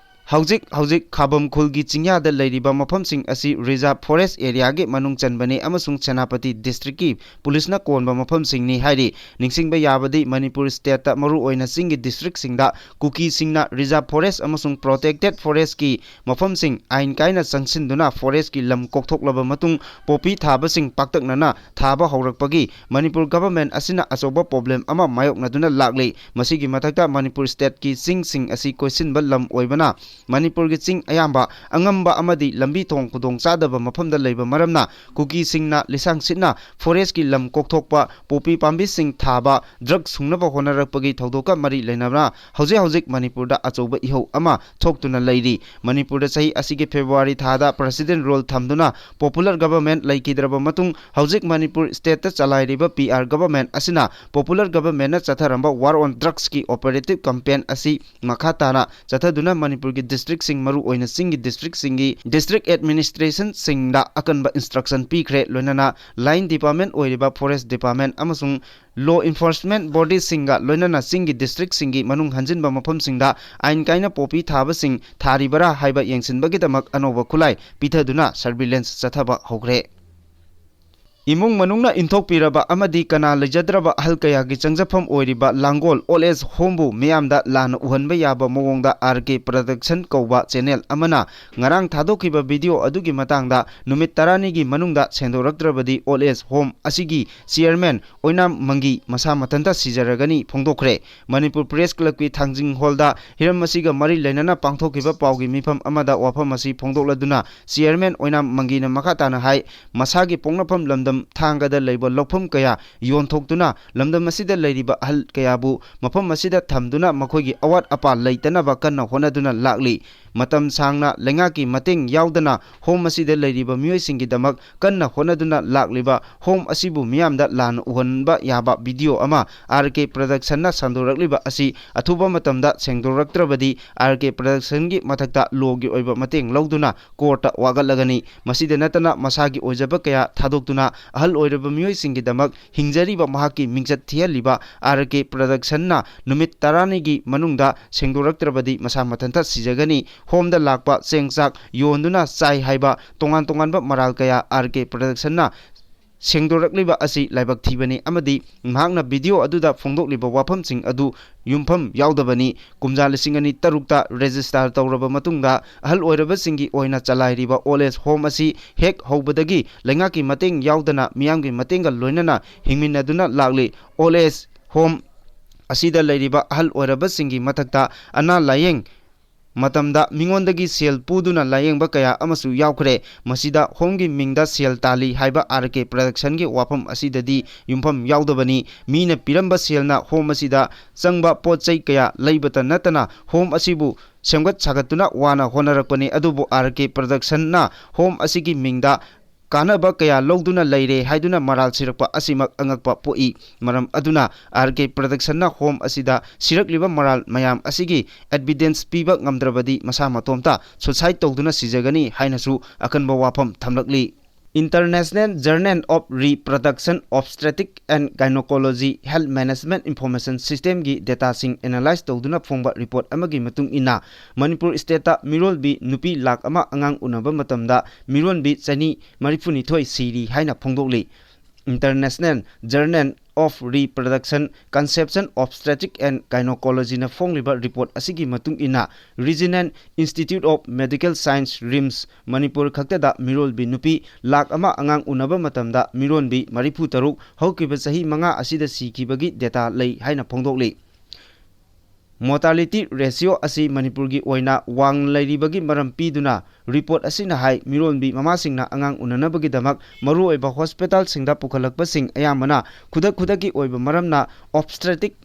ꯍꯧꯖꯤꯛ ꯍꯧꯖꯤꯛ ꯈꯥꯕꯝ ꯈꯨꯜꯒꯤ ꯆꯤꯡꯌꯥꯗ ꯂꯩꯔꯤꯕ ꯃꯐꯝꯁꯤꯡ ꯑꯁꯤ reserve forest area ꯒꯤ ꯃꯅꯨꯡ ꯆꯟꯕꯅꯤ ꯑꯃꯁꯨꯡ ꯁꯦꯅꯥꯄꯇꯤ district ꯀꯤ police ꯅ ꯀꯣꯟꯕ ꯃꯐꯝꯁꯤꯡꯅꯤ ꯍꯥꯏꯔꯤ꯫ ꯅꯤꯡꯁꯤꯡꯕ ꯌꯥꯕꯗꯤ, ꯃꯅꯤꯄꯨꯔ state ꯇ ꯃꯔꯨꯑꯣꯏꯅ ꯆꯤꯡꯒꯤ district ꯁꯤꯡꯗ ꯀꯨꯀꯤꯁꯤꯡꯅ reserve forest ꯑꯃꯁꯨꯡ protected forest ꯀꯤ ꯃꯐꯝꯁꯤꯡ ꯑꯥꯏꯟ ꯀꯥꯏꯅ ꯆꯪꯁꯤꯟꯗꯨꯅ forest ꯀꯤ ꯂꯝ ꯀꯣꯛꯊꯣꯛꯂꯕ ꯃꯇꯨꯡ ꯄꯣꯄꯤ ꯊꯥꯕꯁꯤꯡ ꯄꯥꯛꯇꯛꯅꯅ ꯊꯥꯕ ꯍꯧꯔꯛꯄꯒꯤ ꯃꯅꯤꯄꯨꯔ government ꯑꯁꯤꯅ ꯑꯆꯧꯕ problem ꯑꯃ ꯃꯥꯌꯣꯛꯅꯗꯨꯅ ꯂꯥꯛꯂꯤ꯫ ꯃꯁꯤꯒꯤ ꯃꯊꯛꯇ ꯃꯅꯤꯄꯨꯔ state ꯀꯤ ꯆꯤꯡꯁꯤꯡ ꯑꯁꯤ ꯀꯣꯏꯁꯤꯟꯕ ꯂꯝ ꯑꯣꯏꯕꯅ ꯃꯅꯤꯄꯨꯔꯒꯤ ꯆꯤꯡ ꯑꯌꯥꯝꯕ ꯑꯉꯝꯕ ꯑꯃꯗꯤ ꯂꯝꯕꯤ ꯊꯣꯡ ꯈꯨꯗꯣꯡ ꯆꯥꯗꯕ ꯃꯐꯝꯗ ꯂꯩꯕ ꯃꯔꯝꯅ ꯀꯨꯀꯤꯁꯤꯡꯅ ꯂꯤꯁꯥꯡ ꯁꯤꯠꯅ ꯐꯣꯔꯦꯁꯀꯤ ꯂꯝ ꯀꯣꯛꯊꯣꯛꯄ, ꯄꯣꯄꯤ ꯄꯥꯝꯕꯤꯁꯤꯡ ꯊꯥꯕ, ꯗ꯭ꯔꯒ ꯁꯨꯡꯅꯕ ꯍꯣꯠꯅꯔꯛꯄꯒꯤ ꯊꯧꯗꯣꯛꯀ ꯃꯔꯤ ꯂꯩꯅꯅ ꯍꯧꯖꯤꯛ ꯍꯧꯖꯤꯛ ꯃꯅꯤꯄꯨꯔꯗ ꯑꯆꯧꯕ ꯏꯍꯧ ꯑꯃ ꯊꯣꯛꯇꯨꯅ ꯂꯩꯔꯤ꯫ ꯃꯅꯤꯄꯨꯔꯗ ꯆꯍꯤ ꯑꯁꯤꯒꯤ ꯐꯦꯕ꯭ꯔꯨꯋꯥꯔꯤ ꯊꯥꯗ ꯄ꯭ꯔꯦꯁꯤꯗꯦꯟ ꯔꯨꯜ ꯊꯝꯗꯨꯅ ꯄꯣꯄꯨꯂꯔ ꯒꯚꯔꯟꯃꯦꯟ ꯂꯩꯈꯤꯗ꯭ꯔꯕ ꯃꯇꯨꯡ, ꯍꯧꯖꯤꯛ ꯃꯅꯤꯄꯨꯔ ꯁ꯭ꯇꯦꯠꯇ ꯆꯂꯥꯏꯔꯤꯕ ꯄꯤ ꯑꯥꯔ ꯒꯚꯔꯟꯃꯦꯟ ꯑꯁꯤꯅ ꯄꯣꯄꯨꯂꯔ ꯒꯚꯔꯟꯃꯦꯟꯅ ꯆꯠꯊꯔꯝꯕ ꯋꯥꯔ ꯑꯣꯟ ꯗ꯭ꯔꯒꯁꯀꯤ ꯑꯣꯄꯔꯦꯇꯤꯚ ꯀꯦꯝꯄꯦꯟ ꯑꯁꯤ ꯃꯈꯥ ꯇꯥꯅ ꯆꯠꯊꯗꯨꯅ ꯃꯅꯤꯄꯨꯔꯒꯤ ꯗꯤꯁꯇ꯭ꯔꯤꯛꯁꯤꯡ, ꯃꯔꯨ ꯑꯣꯏꯅ ꯆꯤꯡꯒꯤ ꯗꯤꯁꯇ꯭ꯔꯤꯛꯁꯤꯡꯒꯤ ꯗꯤꯁꯇ꯭ꯔꯤꯛ ꯑꯦꯗꯃꯤꯅꯤꯁꯇ꯭ꯔꯦꯁꯟꯁꯤꯡꯗ ꯑꯀꯟꯕ ꯏꯟꯁꯇ꯭ꯔꯛꯁꯟ ꯄꯤꯈ꯭ꯔꯦ꯫ ꯂꯣꯏꯅꯅ ꯂꯥꯏꯟ ꯗꯤꯄꯥꯔꯠꯃꯦꯟ ꯑꯣꯏꯔꯤꯕ ꯐꯣꯔꯦꯁ ꯗꯤꯄꯥꯔꯠꯃꯦꯟ ꯑꯃꯁꯨꯡ ꯂꯣ ꯏꯟꯐꯣꯔꯁꯃꯦꯟ ꯕꯣꯗꯤꯁꯤꯡꯒ ꯂꯣꯏꯅꯅ ꯆꯤꯡꯒꯤ ꯗꯤꯁꯇ꯭ꯔꯤꯛꯁꯤꯡꯒꯤ ꯃꯅꯨꯡ ꯍꯟꯖꯤꯟꯕ ꯃꯐꯝꯁꯤꯡꯗ ꯑꯥꯏꯟ ꯀꯥꯏꯅ ꯄꯣꯄꯤ ꯊꯥꯕꯁꯤꯡ ꯊꯥꯔꯤꯕꯔꯥ ꯍꯥꯏꯕ ꯌꯦꯡꯁꯤꯟꯕꯒꯤꯗꯃꯛ ꯑꯅꯧꯕ ꯈꯨꯠꯂꯥꯏ ꯄꯤꯊꯗꯨꯅ ꯁꯔꯚꯤꯂꯦꯟꯁ ꯆꯠꯊꯕ ꯍꯧꯈ꯭ꯔꯦ꯫ ꯏꯃꯨꯡ ꯃꯅꯨꯡꯅ ꯏꯟꯊꯣꯛꯄꯤꯔꯕ ꯑꯃꯗꯤ ꯀꯅꯥ ꯂꯩꯖꯗ꯭ꯔꯕ ꯑꯍꯜ ꯀꯌꯥꯒꯤ ꯆꯪꯖꯐꯝ ꯑꯣꯏꯔꯤꯕ ꯂꯥꯡꯒꯣꯜ ꯑꯣꯜ ꯑꯦꯖ ꯍꯣꯝꯕꯨ ꯃꯤꯌꯥꯝꯗ ꯂꯥꯟꯅ ꯎꯍꯟꯕ ꯌꯥꯕ ꯃꯑꯣꯡꯗ ꯑꯥꯔ ꯀꯦ ꯄ꯭ꯔꯗꯛꯁꯟ ꯀꯧꯕ ꯆꯦꯅꯦꯜ ꯑꯃꯅ ꯉꯔꯥꯡ ꯊꯥꯗꯣꯛꯈꯤꯕ ꯚꯤꯗꯤꯑꯣ ꯑꯗꯨꯒꯤ ꯃꯇꯥꯡꯗ ꯅꯨꯃꯤꯠ ꯇꯔꯥꯅꯤꯒꯤ ꯃꯅꯨꯡꯗ ꯁꯦꯡꯗꯣꯔꯛꯇ꯭ꯔꯕꯗꯤ ꯑꯣꯜ ꯑꯦꯖ ꯍꯣꯝ ꯑꯁꯤꯒꯤ ꯆꯤꯌꯔꯃꯦꯟ ꯑꯣꯏꯅꯥꯝ ꯃꯪꯒꯤ ꯃꯁꯥ ꯃꯊꯟꯇ ꯁꯤꯖꯔꯒꯅꯤ ꯐꯣꯡꯗꯣꯛꯈ꯭ꯔꯦ꯫ ꯃꯅꯤꯄꯨꯔ ꯄ꯭ꯔꯦꯁ ꯀ꯭ꯂꯕꯀꯤ ꯊꯥꯡꯖꯤꯡ ꯍꯣꯜꯗ ꯍꯤꯔꯝ ꯑꯁꯤꯒ ꯃꯔꯤ ꯂꯩꯅꯅ ꯄꯥꯡꯊꯣꯛꯈꯤꯕ ꯄꯥꯎꯒꯤ ꯃꯤꯐꯝ ꯑꯃꯗ ꯋꯥꯐꯝ ꯑꯁꯤ ꯐꯣꯡꯗꯣꯛꯂꯗꯨꯅ ꯆꯤꯌꯔꯃꯦꯟ ꯑꯣꯏꯅꯥꯝ ꯃꯪꯒꯤꯅ ꯃꯈꯥ ꯇꯥꯅ ꯍꯥꯏ, ꯃꯁꯥꯒꯤ ꯄꯣꯛꯅꯐꯝ ꯂꯝꯗꯝ ꯊꯥꯡꯒꯗ ꯂꯩꯕ ꯂꯧꯐꯝ ꯀꯌꯥ ꯌꯣꯟꯊꯣꯛꯇꯨꯅ ꯂꯝꯗꯝ ꯑꯁꯤꯗ ꯂꯩꯔꯤꯕ ꯑꯍꯜ ꯀꯌꯥꯕꯨ ꯃꯐꯝ ꯑꯁꯤꯗ ꯊꯝꯗꯨꯅ ꯃꯈꯣꯏꯒꯤ ꯑꯋꯥꯠ ꯑꯄꯥ ꯂꯩꯇꯅꯕ ꯀꯟꯅ ꯍꯣꯠꯅꯗꯨꯅ ꯂꯥꯛꯂꯤ꯫ ꯃꯇꯝ ꯁꯥꯡꯅ ꯂꯩꯉꯥꯛꯀꯤ ꯃꯇꯦꯡ ꯌꯥꯎꯗꯅ ꯍꯣꯝ ꯑꯁꯤꯗ ꯂꯩꯔꯤꯕ ꯃꯤꯑꯣꯏꯁꯤꯡꯒꯤꯗꯃꯛ ꯀꯟꯅ ꯍꯣꯠꯅꯗꯨꯅ ꯂꯥꯛꯂꯤꯕ ꯍꯣꯝ ꯑꯁꯤꯕꯨ ꯃꯤꯌꯥꯝꯗ ꯂꯥꯟꯅ ꯎꯍꯟꯕ ꯌꯥꯕ ꯚꯤꯗꯤꯑꯣ ꯑꯃ ꯑꯥꯔ ꯀꯦ ꯄ꯭ꯔꯗꯛꯁꯟꯅ ꯁꯟꯗꯣꯔꯛꯂꯤꯕ ꯑꯁꯤ ꯑꯊꯨꯕ ꯃꯇꯝꯗ ꯁꯦꯡꯗꯣꯔꯛꯇ꯭ꯔꯕꯗꯤ ꯑꯥꯔ ꯀꯦ ꯄ꯭ꯔꯗꯛꯁꯟꯒꯤ ꯃꯊꯛꯇ ꯂꯣꯒꯤ ꯑꯣꯏꯕ ꯃꯇꯦꯡ ꯂꯧꯗꯨꯅ ꯀꯣꯔꯠꯇ ꯋꯥꯀꯠꯂꯒꯅꯤ꯫ ꯃꯁꯤꯗ ꯅꯠꯇꯅ ꯃꯁꯥꯒꯤ ꯑꯣꯏꯖꯕ ꯀꯌꯥ ꯊꯥꯗꯣꯛꯇꯨꯅ ꯑꯍꯜ ꯑꯣꯏꯔꯕ ꯃꯤꯑꯣꯏꯁꯤꯡꯒꯤꯗꯃꯛ ꯍꯤꯡꯖꯔꯤꯕ ꯃꯍꯥꯛꯀꯤ ꯃꯤꯡꯆꯠ ꯊꯤꯍꯜꯂꯤꯕ ꯑꯥꯔ ꯀꯦ ꯄ꯭ꯔꯗꯛꯁꯟꯅ ꯅꯨꯃꯤꯠ ꯇꯔꯥꯅꯤꯒꯤ ꯃꯅꯨꯡꯗ ꯁꯦꯡꯗꯣꯔꯛꯇ꯭ꯔꯕꯗꯤ ꯃꯁꯥ ꯃꯊꯟꯇ ꯁꯤꯖꯒꯅꯤ꯫ ꯍꯣꯝꯗ ꯂꯥꯛꯄ ꯆꯦꯡ ꯆꯥꯛ ꯌꯣꯟꯗꯨꯅ ꯆꯥꯏ ꯍꯥꯏꯕ ꯇꯣꯉꯥꯟ ꯇꯣꯉꯥꯟꯕ ꯃꯔꯥꯜ ꯀꯌꯥ ꯑꯥꯔ ꯀꯦ ꯄ꯭ꯔꯗꯛꯁꯟꯅ ꯁꯦꯡꯗꯣꯔꯛꯂꯤꯕ ꯑꯁꯤ ꯂꯥꯏꯕꯛ ꯊꯤꯕꯅꯤ ꯑꯃꯗꯤ ꯃꯍꯥꯛꯅ ꯚꯤꯗꯤꯑꯣ ꯑꯗꯨꯗ ꯐꯣꯡꯗꯣꯛꯂꯤꯕ ꯋꯥꯐꯝꯁꯤꯡ ꯑꯗꯨ ꯌꯨꯝꯐꯝ ꯌꯥꯎꯗꯕꯅꯤ꯫ ꯀꯨꯝꯖꯥ ꯂꯤꯁꯤꯡ ꯑꯅꯤ ꯇꯔꯨꯛꯇ ꯔꯦꯖꯤꯁꯇꯥꯔ ꯇꯧꯔꯕ ꯃꯇꯨꯡꯗ ꯑꯍꯜ ꯑꯣꯏꯔꯕꯁꯤꯡꯒꯤ ꯑꯣꯏꯅ ꯆꯂꯥꯏꯔꯤꯕ ꯑꯣꯜ ꯑꯦꯖ ꯍꯣꯝ ꯑꯁꯤ ꯍꯦꯛ ꯍꯧꯕꯗꯒꯤ ꯂꯩꯉꯥꯛꯀꯤ ꯃꯇꯦꯡ ꯌꯥꯎꯗꯅ ꯃꯤꯌꯥꯝꯒꯤ ꯃꯇꯦꯡꯒ ꯂꯣꯏꯅꯅ ꯍꯤꯡꯃꯤꯟꯅꯗꯨꯅ ꯂꯥꯛꯂꯤ꯫ ꯑꯣꯜ ꯑꯦꯖ ꯍꯣꯝ ꯑꯁꯤꯗ ꯂꯩꯔꯤꯕ ꯑꯍꯜ ꯑꯣꯏꯔꯕꯁꯤꯡꯒꯤ ꯃꯊꯛꯇ ꯑꯅꯥ ꯂꯥꯌꯦꯡ ꯃꯇꯝꯗ ꯃꯤꯉꯣꯟꯗꯒꯤ ꯁꯦꯜ ꯄꯨꯗꯨꯅ ꯂꯥꯌꯦꯡꯕ ꯀꯌꯥ ꯑꯃꯁꯨ ꯌꯥꯎꯈ꯭ꯔꯦ꯫ ꯃꯁꯤꯗ ꯍꯣꯝꯒꯤ ꯃꯤꯡꯗ ꯁꯦꯜ ꯇꯥꯜꯂꯤ ꯍꯥꯏꯕ ꯑꯥꯔ ꯀꯦ ꯄ꯭ꯔꯗꯛꯁꯟꯒꯤ ꯋꯥꯐꯝ ꯑꯁꯤꯗꯗꯤ ꯌꯨꯝꯐꯝ ꯌꯥꯎꯗꯕꯅꯤ꯫ ꯃꯤꯅ ꯄꯤꯔꯝꯕ ꯁꯦꯜꯅ ꯍꯣꯝ ꯑꯁꯤꯗ ꯆꯪꯕ ꯄꯣꯠ ꯆꯩ ꯀꯌꯥ ꯂꯩꯕꯇ ꯅꯠꯇꯅ ꯍꯣꯝ ꯑꯁꯤꯕꯨ ꯁꯦꯝꯒꯠ ꯁꯥꯒꯠꯇꯨꯅ ꯋꯥꯅ ꯍꯣꯠꯅꯔꯛꯄꯅꯤ꯫ ꯑꯗꯨꯕꯨ ꯑꯥꯔ ꯀꯦ ꯄ꯭ꯔꯗꯛꯁꯟꯅ ꯍꯣꯝ ꯑꯁꯤꯒꯤ ꯃꯤꯡꯗ ꯀꯥꯟꯅꯕ ꯀꯌꯥ ꯂꯧꯗꯨꯅ ꯂꯩꯔꯦ ꯍꯥꯏꯗꯨꯅ ꯃꯔꯥꯜ ꯁꯤꯔꯛꯄ ꯑꯁꯤꯃꯛ ꯑꯉꯛꯄ ꯄꯣꯛꯏ꯫ ꯃꯔꯝ ꯑꯗꯨꯅ ꯑꯥꯔ ꯀꯦ ꯄ꯭ꯔꯗꯛꯁꯟꯅ ꯍꯣꯝ ꯑꯁꯤꯗ ꯁꯤꯔꯛꯂꯤꯕ ꯃꯔꯥꯜ ꯃꯌꯥꯝ ꯑꯁꯤꯒꯤ ꯑꯦꯚꯤꯗꯦꯟꯁ ꯄꯤꯕ ꯉꯝꯗ꯭ꯔꯕꯗꯤ ꯃꯁꯥ ꯃꯇꯣꯝꯇ ꯁꯨꯁꯥꯏꯠ ꯇꯧꯗꯨꯅ ꯁꯤꯖꯒꯅꯤ ꯍꯥꯏꯅꯁꯨ ꯑꯀꯟꯕ ꯋꯥꯐꯝ ꯊꯝꯂꯛꯂꯤ꯫ International Journal of Reproduction, Obstetric and Gynecology Health Management Information Systemꯒꯤ ꯗꯦꯇꯥꯁꯤꯡ ꯑꯦꯅꯥꯂꯥꯏꯖ ꯇꯧꯗꯨꯅ ꯐꯣꯡꯕ ꯔꯤꯄꯣꯔꯠ ꯑꯃꯒꯤ ꯃꯇꯨꯡ ꯏꯟꯅ, ꯃꯅꯤꯄꯨꯔ ꯁ꯭ꯇꯦꯠꯇ ꯃꯤꯔꯣꯜꯕꯤ ꯅꯨꯄꯤ ꯂꯥꯈ ꯑꯃ ꯑꯉꯥꯡ ꯎꯅꯕ ꯃꯇꯝꯗ ꯃꯤꯔꯣꯟꯕꯤ ꯆꯅꯤ ꯃꯔꯤꯐꯨꯅꯤꯊꯣꯏ ꯁꯤꯔꯤ ꯍꯥꯏꯅ ꯐꯣꯡꯗꯣꯛꯂꯤ꯫ International Journal of Reproduction, Conception, Obstetric and Gynecologyꯅ ꯐꯣꯡꯂꯤꯕ ꯔꯤꯄꯣꯔꯠ ꯑꯁꯤꯒꯤ ꯃꯇꯨꯡ ꯏꯟꯅ, Regional Institute of Medical Science, RIMS, Manipur ꯈꯛꯇꯗ ꯃꯤꯔꯣꯜꯕꯤ ꯅꯨꯄꯤ ꯂꯥꯈ ꯑꯃ ꯑꯉꯥꯡ ꯎꯅꯕ ꯃꯇꯝꯗ ꯃꯤꯔꯣꯟꯕꯤ ꯃꯔꯤꯐꯨ ꯇꯔꯨꯛ ꯍꯧꯈꯤꯕ ꯆꯍꯤ ꯃꯉꯥ ꯑꯁꯤꯗ ꯁꯤꯈꯤꯕꯒꯤ ꯗꯦꯇꯥ ꯂꯩ ꯍꯥꯏꯅ ꯐꯣꯡꯗꯣꯛꯂꯤ꯫ Mortality ratio ꯑꯁꯤ ꯃꯅꯤꯄꯨꯔꯒꯤ ꯑꯣꯏꯅ ꯋꯥꯡꯅ ꯂꯩꯔꯤꯕꯒꯤ ꯃꯔꯝ ꯄꯤꯗꯨꯅ, ꯔꯤꯄꯣꯔꯠ ꯑꯁꯤꯅ ꯍꯥꯏ, ꯃꯤꯔꯣꯟꯕꯤ ꯃꯃꯥꯁꯤꯡꯅ ꯑꯉꯥꯡ ꯎꯅꯅꯕꯒꯤꯗꯃꯛ ꯃꯔꯨꯑꯣꯏꯕ ꯍꯣꯁꯄꯤꯇꯥꯜꯁꯤꯡꯗ ꯄꯨꯈꯠꯂꯛꯄꯁꯤꯡ ꯑꯌꯥꯝꯕꯅ ꯈꯨꯗꯛ ꯈꯨꯗꯛꯀꯤ ꯑꯣꯏꯕ ꯃꯔꯝꯅ obstetric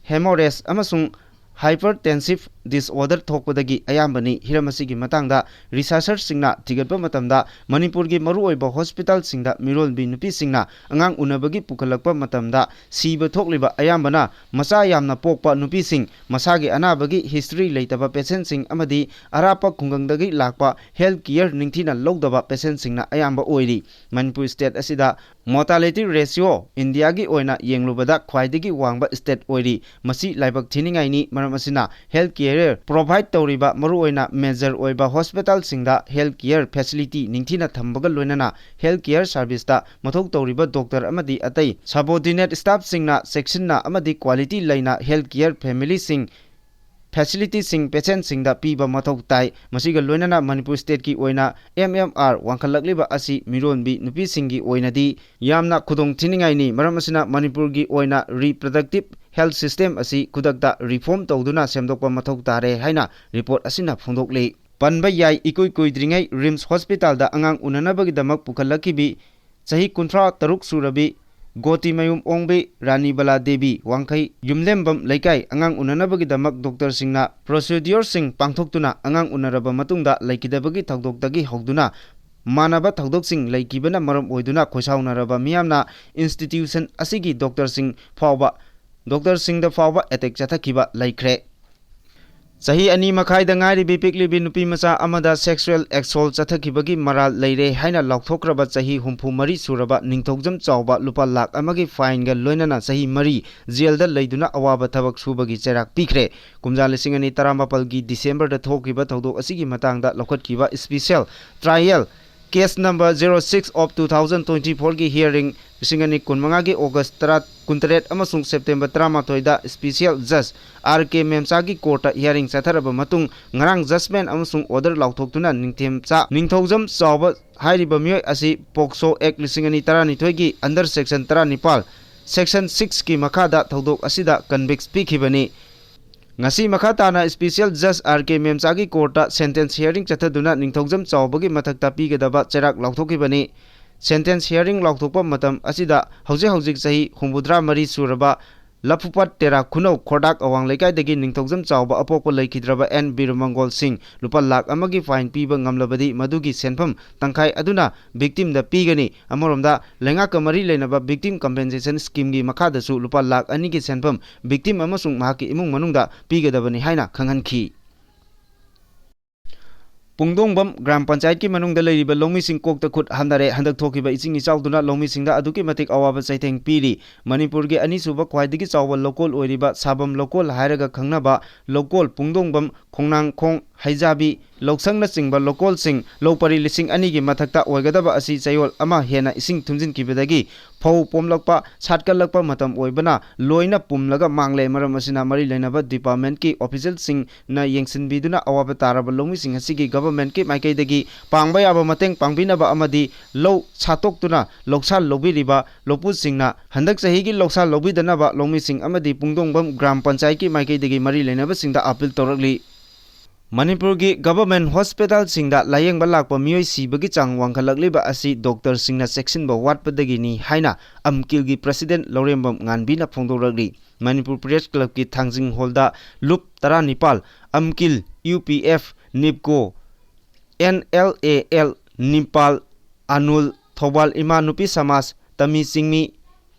hemorrhage ꯑꯃꯁꯨꯡ hypertensive disorder ꯊꯣꯛꯄꯗꯒꯤ ꯑꯌꯥꯝꯕꯅꯤ꯫ ꯍꯤꯔꯝ ꯑꯁꯤꯒꯤ ꯃꯇꯥꯡꯗ ꯔꯤꯁꯔꯆꯔꯁꯤꯡꯅ ꯊꯤꯒꯠꯄ ꯃꯇꯝꯗ, ꯃꯅꯤꯄꯨꯔꯒꯤ ꯃꯔꯨꯑꯣꯏꯕ ꯍꯣꯁꯄꯤꯇꯥꯜꯁꯤꯡꯗ ꯃꯤꯔꯣꯟꯕꯤ ꯅꯨꯄꯤꯁꯤꯡꯅ ꯑꯉꯥꯡ ꯎꯅꯕꯒꯤ ꯄꯨꯈꯠꯂꯛꯄ ꯃꯇꯝꯗ ꯁꯤꯕ ꯊꯣꯛꯂꯤꯕ ꯑꯌꯥꯝꯕꯅ ꯃꯆꯥ ꯌꯥꯝꯅ ꯄꯣꯛꯄ ꯅꯨꯄꯤꯁꯤꯡ, ꯃꯁꯥꯒꯤ ꯑꯅꯥꯕꯒꯤ ꯍꯤꯁꯇ꯭ꯔꯤ ꯂꯩꯇꯕ ꯄꯦꯁꯦꯟꯁꯤꯡ ꯑꯃꯗꯤ ꯑꯔꯥꯞꯄ ꯈꯨꯡꯒꯪꯗꯒꯤ ꯂꯥꯛꯄ ꯍꯦꯜꯊ ꯀꯤꯌꯔ ꯅꯤꯡꯊꯤꯅ ꯂꯧꯗꯕ ꯄꯦꯁꯦꯟꯁꯤꯡꯅ ꯑꯌꯥꯝꯕ ꯑꯣꯏꯔꯤ꯫ ꯃꯅꯤꯄꯨꯔ ꯁ꯭ꯇꯦꯠ ꯑꯁꯤꯗ mortality ratio ꯏꯟꯗꯤꯌꯥꯒꯤ ꯑꯣꯏꯅ ꯌꯦꯡꯂꯨꯕꯗ ꯈ꯭ꯋꯥꯏꯗꯒꯤ ꯋꯥꯡꯕ ꯁ꯭ꯇꯦꯠ ꯑꯣꯏꯔꯤ꯫ ꯃꯁꯤ ꯂꯥꯏꯕꯛ ꯊꯤꯅꯤꯡꯉꯥꯏꯅꯤ꯫ ꯃꯔꯝ ꯑꯁꯤꯅ, ꯍꯦꯜꯊ ꯀꯤꯌꯔ ꯄ꯭ꯔꯣꯚꯥꯏꯗ ꯇꯧꯔꯤꯕ ꯃꯔꯨꯑꯣꯏꯅ ꯃꯦꯖꯔ ꯑꯣꯏꯕ ꯍꯣꯁꯄꯤꯇꯥꯜꯁꯤꯡꯗ ꯍꯦꯜꯊ ꯀꯤꯌꯔ ꯐꯦꯁꯤꯂꯤꯇꯤ ꯅꯤꯡꯊꯤꯅ ꯊꯝꯕꯒ ꯂꯣꯏꯅꯅ ꯍꯦꯜꯊ ꯀꯤꯌꯔ ꯁꯥꯔꯚꯤꯁꯇ ꯃꯊꯧ ꯇꯧꯔꯤꯕ ꯗꯣꯛꯇꯔ ꯑꯃꯗꯤ ꯑꯇꯩ ꯁꯕꯑꯣꯔꯗꯤꯅꯦꯠ ꯁ꯭ꯇꯥꯐꯁꯤꯡꯅ ꯆꯦꯛꯁꯤꯟꯅ ꯑꯃꯗꯤ ꯀ꯭ꯋꯥꯂꯤꯇꯤ ꯂꯩꯅ ꯍꯦꯜꯊ ꯀꯤꯌꯔ ꯐꯦꯃꯤꯂꯤꯁꯤꯡ ꯐꯦꯁꯤꯂꯤꯇꯤꯁꯤꯡ ꯄꯦꯁꯦꯟꯁꯤꯡꯗ ꯄꯤꯕ ꯃꯊꯧ ꯇꯥꯏ꯫ ꯃꯁꯤꯒ ꯂꯣꯏꯅꯅ ꯃꯅꯤꯄꯨꯔ ꯁ꯭ꯇꯦꯠꯀꯤ ꯑꯣꯏꯅ ꯑꯦꯝ ꯑꯦꯝ ꯑꯥꯔ ꯋꯥꯡꯈꯠꯂꯛꯂꯤꯕ ꯑꯁꯤ ꯃꯤꯔꯣꯟꯕꯤ ꯅꯨꯄꯤꯁꯤꯡꯒꯤ ꯑꯣꯏꯅꯗꯤ ꯌꯥꯝꯅ ꯈꯨꯗꯣꯡꯊꯤꯅꯤꯡꯉꯥꯏꯅꯤ꯫ ꯃꯔꯝ ꯑꯁꯤꯅ ꯃꯅꯤꯄꯨꯔꯒꯤ ꯑꯣꯏꯅ ꯔꯤꯄ꯭ꯔꯗꯛꯇꯤꯚ ꯍꯦꯜꯊ ꯁꯤꯁꯇꯦꯝ ꯑꯁꯤ ꯈꯨꯗꯛꯇ ꯔꯤꯐꯣꯔꯝ ꯇꯧꯗꯨꯅ ꯁꯦꯝꯗꯣꯛꯄ ꯃꯊꯧ ꯇꯥꯔꯦ ꯍꯥꯏꯅ ꯔꯤꯄꯣꯔꯠ ꯑꯁꯤꯅ ꯐꯣꯡꯗꯣꯛꯂꯤ꯫ ꯄꯟꯕ ꯌꯥꯏ, ꯏꯀꯨꯏ ꯀꯨꯏꯗ꯭ꯔꯤꯉꯩ ꯔꯤꯝꯁ ꯍꯣꯁꯄꯤꯇꯥꯜꯗ ꯑꯉꯥꯡ ꯎꯅꯅꯕꯒꯤꯗꯃꯛ ꯄꯨꯈꯠꯂꯛꯈꯤꯕꯤ ꯆꯍꯤ ꯀꯨꯟꯊ꯭ꯔꯥ ꯇꯔꯨꯛ ꯁꯨꯔꯕꯤ ꯒꯣꯇꯤꯃꯌꯨꯝ ꯑꯣꯡꯕꯤ ꯔꯥꯅꯤꯕꯂꯥ ꯗꯦꯕꯤ ꯋꯥꯡꯈꯩ ꯌꯨꯝꯂꯦꯝꯕꯝ ꯂꯩꯀꯥꯏ ꯑꯉꯥꯡ ꯎꯅꯅꯕꯒꯤꯗꯃꯛ ꯗꯣꯛꯇꯔꯁꯤꯡꯅ ꯄ꯭ꯔꯣꯁꯤꯗ꯭ꯌꯣꯔꯁꯤꯡ ꯄꯥꯡꯊꯣꯛꯇꯨꯅ ꯑꯉꯥꯡ ꯎꯅꯔꯕ ꯃꯇꯨꯡꯗ ꯂꯩꯈꯤꯗꯕꯒꯤ ꯊꯧꯗꯣꯛꯇꯒꯤ ꯍꯧꯗꯨꯅ ꯃꯥꯟꯅꯕ ꯊꯧꯗꯣꯛꯁꯤꯡ ꯂꯩꯈꯤꯕꯅ ꯃꯔꯝ ꯑꯣꯏꯗꯨꯅ ꯈꯣꯏꯁꯥꯎꯅꯔꯕ ꯃꯤꯌꯥꯝꯅ ꯏꯟꯁꯇꯤꯇ꯭ꯌꯨꯁꯟ ꯑꯁꯤꯒꯤ ꯗꯣꯛꯇꯔꯁꯤꯡ ꯐꯥꯎꯕ, ꯗꯣꯛꯇꯔꯁꯤꯡꯗ ꯐꯥꯎꯕ ꯑꯦꯇꯦꯛ ꯆꯠꯊꯈꯤꯕ ꯂꯩꯈ꯭ꯔꯦ꯫ ꯆꯍꯤ ꯑꯅꯤ ꯃꯈꯥꯏꯗ ꯉꯥꯏꯔꯤꯕꯤ ꯄꯤꯛꯂꯤꯕꯤ ꯅꯨꯄꯤ ꯃꯆꯥ ꯑꯃꯗ ꯁꯦꯛꯁꯨꯑꯦꯜ ꯑꯦꯛꯁꯣꯜ ꯆꯠꯊꯈꯤꯕꯒꯤ ꯃꯔꯥꯜ ꯂꯩꯔꯦ ꯍꯥꯏꯅ ꯂꯥꯎꯊꯣꯛꯈ꯭ꯔꯕ ꯆꯍꯤ ꯍꯨꯝꯐꯨ ꯃꯔꯤ ꯁꯨꯔꯕ ꯅꯤꯡꯊꯧꯖꯝ ꯆꯥꯎꯕ ꯂꯨꯄꯥ ꯂꯥꯈ ꯑꯃꯒꯤ ꯐꯥꯏꯟꯒ ꯂꯣꯏꯅꯅ ꯆꯍꯤ ꯃꯔꯤ ꯖꯦꯜꯗ ꯂꯩꯗꯨꯅ ꯑꯋꯥꯕ ꯊꯕꯛ ꯁꯨꯕꯒꯤ ꯆꯩꯔꯥꯛ ꯄꯤꯈ꯭ꯔꯦ꯫ ꯀꯨꯝꯖꯥ ꯂꯤꯁꯤꯡ ꯑꯅꯤ ꯇꯔꯥꯃꯥꯄꯜꯒꯤ ꯗꯤꯁꯦꯝꯕꯔꯗ ꯊꯣꯛꯈꯤꯕ ꯊꯧꯗꯣꯛ ꯑꯁꯤꯒꯤ ꯃꯇꯥꯡꯗ ꯂꯧꯈꯠꯈꯤꯕ special trial case number zero six of two thousand twenty fourꯒꯤ ꯍꯤꯌꯥꯔꯤꯡ ꯂꯤꯁꯤꯡ ꯑꯅꯤ ꯀꯨꯟꯃꯉꯥꯒꯤ ꯑꯣꯒꯁ ꯇꯔꯥ, ꯀꯨꯟꯇꯔꯦꯠ ꯑꯃꯁꯨꯡ ꯁꯦꯞꯇꯦꯝꯕꯔ ꯇꯔꯥꯃꯥꯊꯣꯏꯗ ꯏꯁꯄꯤꯁꯤꯌꯦꯜ ꯖꯖ ꯑꯥꯔ ꯀꯦ ꯃꯦꯝꯆꯥꯒꯤ ꯀꯣꯔꯠꯇ ꯍꯤꯌꯥꯔꯤꯡ ꯆꯠꯊꯔꯕ ꯃꯇꯨꯡ, ꯉꯔꯥꯡ ꯖꯖꯃꯦꯟ ꯑꯃꯁꯨꯡ ꯑꯣꯔꯗꯔ ꯂꯥꯎꯊꯣꯛꯇꯨꯅ ꯅꯤꯡꯊꯦꯝꯆꯥ ꯅꯤꯡꯊꯧꯖꯝ ꯆꯥꯎꯕ ꯍꯥꯏꯔꯤꯕ ꯃꯤꯑꯣꯏ ꯑꯁꯤ ꯄꯣꯛꯁꯣ ꯑꯦꯛ ꯂꯤꯁꯤꯡ ꯑꯅꯤ ꯇꯔꯥꯅꯤꯊꯣꯏꯒꯤ under section ꯇꯔꯥꯅꯤꯄꯥꯜ, section sixꯀꯤ ꯃꯈꯥꯗ ꯊꯧꯗꯣꯛ ꯑꯁꯤꯗ ꯀꯟꯚꯤꯛꯁ ꯄꯤꯈꯤꯕꯅꯤ꯫ ꯉꯁꯤ ꯃꯈꯥ ꯇꯥꯅ ꯏꯁꯄꯤꯁꯤꯌꯦꯜ ꯖꯖ ꯑꯥꯔ ꯀꯦ ꯃꯦꯝꯆꯥꯒꯤ ꯀꯣꯔꯠꯇ ꯁꯦꯟꯇꯦꯟꯁ ꯍꯤꯌꯥꯔꯤꯡ ꯆꯠꯊꯗꯨꯅ ꯅꯤꯡꯊꯧꯖꯝ ꯆꯥꯎꯕꯒꯤ ꯃꯊꯛꯇ ꯄꯤꯒꯗꯕ ꯆꯩꯔꯥꯛ ꯂꯥꯎꯊꯣꯛꯈꯤꯕꯅꯤ꯫ ꯁꯦꯟꯇꯦꯟꯁ ꯍꯤꯌꯥꯔꯤꯡ ꯂꯥꯎꯊꯣꯛꯄ ꯃꯇꯝ ꯑꯁꯤꯗ ꯍꯧꯖꯤꯛ ꯍꯧꯖꯤꯛ ꯆꯍꯤ ꯍꯨꯝꯐꯨꯇꯔꯥ ꯃꯔꯤ ꯁꯨꯔꯕ ꯂꯐꯨꯄꯥꯠ ꯇꯦꯔꯥ ꯈꯨꯅꯧ ꯈꯣꯔꯗꯥꯛ ꯑꯋꯥꯡ ꯂꯩꯀꯥꯏꯗꯒꯤ ꯅꯤꯡꯊꯧꯖꯝ ꯆꯥꯎꯕ ꯑꯄꯣꯛꯄ ꯂꯩꯈꯤꯗ꯭ꯔꯕ ꯑꯦꯟ ꯕꯤꯔꯃꯪꯒꯣꯜ ꯁꯤꯡ ꯂꯨꯄꯥ ꯂꯥꯈ ꯑꯃꯒꯤ ꯐꯥꯏꯟ ꯄꯤꯕ ꯉꯝꯂꯕꯗꯤ ꯃꯗꯨꯒꯤ ꯁꯦꯟꯐꯝ ꯇꯪꯈꯥꯏ ꯑꯗꯨꯅ ꯚꯤꯛꯇꯤꯝꯗ ꯄꯤꯒꯅꯤ꯫ ꯑꯃꯔꯣꯝꯗ, ꯂꯩꯉꯥꯛꯀ ꯃꯔꯤ ꯂꯩꯅꯕ ꯚꯤꯛꯇꯤꯝ ꯀꯝꯄꯦꯟꯁꯦꯁꯟ ꯁ꯭ꯀꯤꯝꯒꯤ ꯃꯈꯥꯗꯁꯨ ꯂꯨꯄꯥ ꯂꯥꯈ ꯑꯅꯤꯒꯤ ꯁꯦꯟꯐꯝ ꯚꯤꯛꯇꯤꯝ ꯑꯃꯁꯨꯡ ꯃꯍꯥꯛꯀꯤ ꯏꯃꯨꯡ ꯃꯅꯨꯡꯗ ꯄꯤꯒꯗꯕꯅꯤ ꯍꯥꯏꯅ ꯈꯪꯍꯟꯈꯤ꯫ ꯄꯨꯡꯗꯣꯡꯕꯝ ꯒ꯭ꯔꯥꯝ ꯄꯟꯆꯥꯌꯠꯀꯤ ꯃꯅꯨꯡꯗ ꯂꯩꯔꯤꯕ ꯂꯧꯃꯤꯁꯤꯡ ꯀꯣꯛꯇ ꯈꯨꯠ ꯍꯟꯅꯔꯦ꯫ ꯍꯟꯗꯛ ꯊꯣꯛꯈꯤꯕ ꯏꯁꯤꯡ ꯏꯆꯥꯎꯗꯨꯅ ꯂꯧꯃꯤꯁꯤꯡꯗ ꯑꯗꯨꯛꯀꯤ ꯃꯇꯤꯛ ꯑꯋꯥꯕ ꯆꯩꯊꯦꯡ ꯄꯤꯔꯤ꯫ ꯃꯅꯤꯄꯨꯔꯒꯤ ꯑꯅꯤꯁꯨꯕ ꯈ꯭ꯋꯥꯏꯗꯒꯤ ꯆꯥꯎꯕ ꯂꯧꯀꯣꯜ ꯑꯣꯏꯔꯤꯕ ꯁꯥꯕꯝ ꯂꯧꯀꯣꯜ ꯍꯥꯏꯔꯒ ꯈꯪꯅꯕ ꯂꯧꯀꯣꯜ ꯄꯨꯡꯗꯣꯡꯕꯝ ꯈꯣꯡꯅꯥꯡꯈꯣꯡ, ꯍꯩꯖꯥꯕꯤ, ꯂꯧꯁꯪꯅꯆꯤꯡꯕ ꯂꯧꯀꯣꯜꯁꯤꯡ ꯂꯧ ꯄꯔꯤ ꯂꯤꯁꯤꯡ ꯑꯅꯤꯒꯤ ꯃꯊꯛꯇ ꯑꯣꯏꯒꯗꯕ ꯑꯁꯤ ꯆꯌꯣꯜ ꯑꯃ ꯍꯦꯟꯅ ꯏꯁꯤꯡ ꯊꯨꯝꯖꯤꯟꯈꯤꯕꯗꯒꯤ ꯐꯧ ꯄꯣꯝꯂꯛꯄ, ꯁꯥꯠꯀꯠꯂꯛꯄ ꯃꯇꯝ ꯑꯣꯏꯕꯅ ꯂꯣꯏꯅ ꯄꯨꯝꯂꯒ ꯃꯥꯡꯂꯦ꯫ ꯃꯔꯝ ꯑꯁꯤꯅ ꯃꯔꯤ ꯂꯩꯅꯕ departmentꯀꯤ officialꯁꯤꯡꯅ ꯌꯦꯡꯁꯤꯟꯕꯤꯗꯨꯅ ꯑꯋꯥꯕ ꯇꯥꯔꯕ ꯂꯧꯃꯤꯁꯤꯡ ꯑꯁꯤꯒꯤ governmentꯀꯤ ꯃꯥꯏꯀꯩꯗꯒꯤ ꯄꯥꯡꯕ ꯌꯥꯕ ꯃꯇꯦꯡ ꯄꯥꯡꯕꯤꯅꯕ ꯑꯃꯗꯤ ꯂꯧ ꯁꯥꯠꯇꯣꯛꯇꯨꯅ ꯂꯧꯁꯥꯜ ꯂꯧꯕꯤꯔꯤꯕ ꯂꯧꯄꯨꯁꯤꯡꯅ ꯍꯟꯗꯛ ꯆꯍꯤꯒꯤ ꯂꯧꯁꯥꯜ ꯂꯧꯕꯤꯗꯅꯕ ꯂꯧꯃꯤꯁꯤꯡ ꯑꯃꯗꯤ ꯄꯨꯡꯗꯣꯡꯕꯝ ꯒ꯭ꯔꯥꯝ ꯄꯟꯆꯥꯌꯠꯀꯤ ꯃꯥꯏꯀꯩꯗꯒꯤ ꯃꯔꯤ ꯂꯩꯅꯕꯁꯤꯡꯗ appeal ꯇꯧꯔꯛꯂꯤ꯫ ꯃꯅꯤꯄꯨꯔꯒꯤ government hospitalꯁꯤꯡꯗ ꯂꯥꯌꯦꯡꯕ ꯂꯥꯛꯄ ꯃꯤꯑꯣꯏ ꯁꯤꯕꯒꯤ ꯆꯥꯡ ꯋꯥꯡꯈꯠꯂꯛꯂꯤꯕ ꯑꯁꯤ doctorꯁꯤꯡꯅ ꯆꯦꯛꯁꯤꯟꯕ ꯋꯥꯠꯄꯗꯒꯤꯅꯤ ꯍꯥꯏꯅ ꯑꯝꯀꯤꯜꯒꯤ president ꯂꯧꯔꯦꯝꯕꯝ ꯉꯥꯟꯕꯤꯅ ꯐꯣꯡꯗꯣꯔꯛꯂꯤ꯫ ꯃꯅꯤꯄꯨꯔ Press Clubꯀꯤ ꯊꯥꯡꯖꯤꯡ ꯍꯣꯜꯗ ꯂꯨꯞ ꯇꯔꯥꯅꯤꯄꯥꯜ, ꯑꯝꯀꯤꯜ, ꯌꯨ ꯄꯤ ꯑꯦꯐ, ꯅꯤꯞꯀꯣ, ꯑꯦꯟ ꯑꯦꯜ ꯑꯦ ꯑꯦꯜ, ꯅꯤꯄꯥꯜ, ꯑꯅꯨꯜ, ꯊꯧꯕꯥꯜ ꯏꯃꯥ ꯅꯨꯄꯤ ꯁꯃꯥꯖ, ꯇꯃꯤ ꯆꯤꯡꯃꯤ,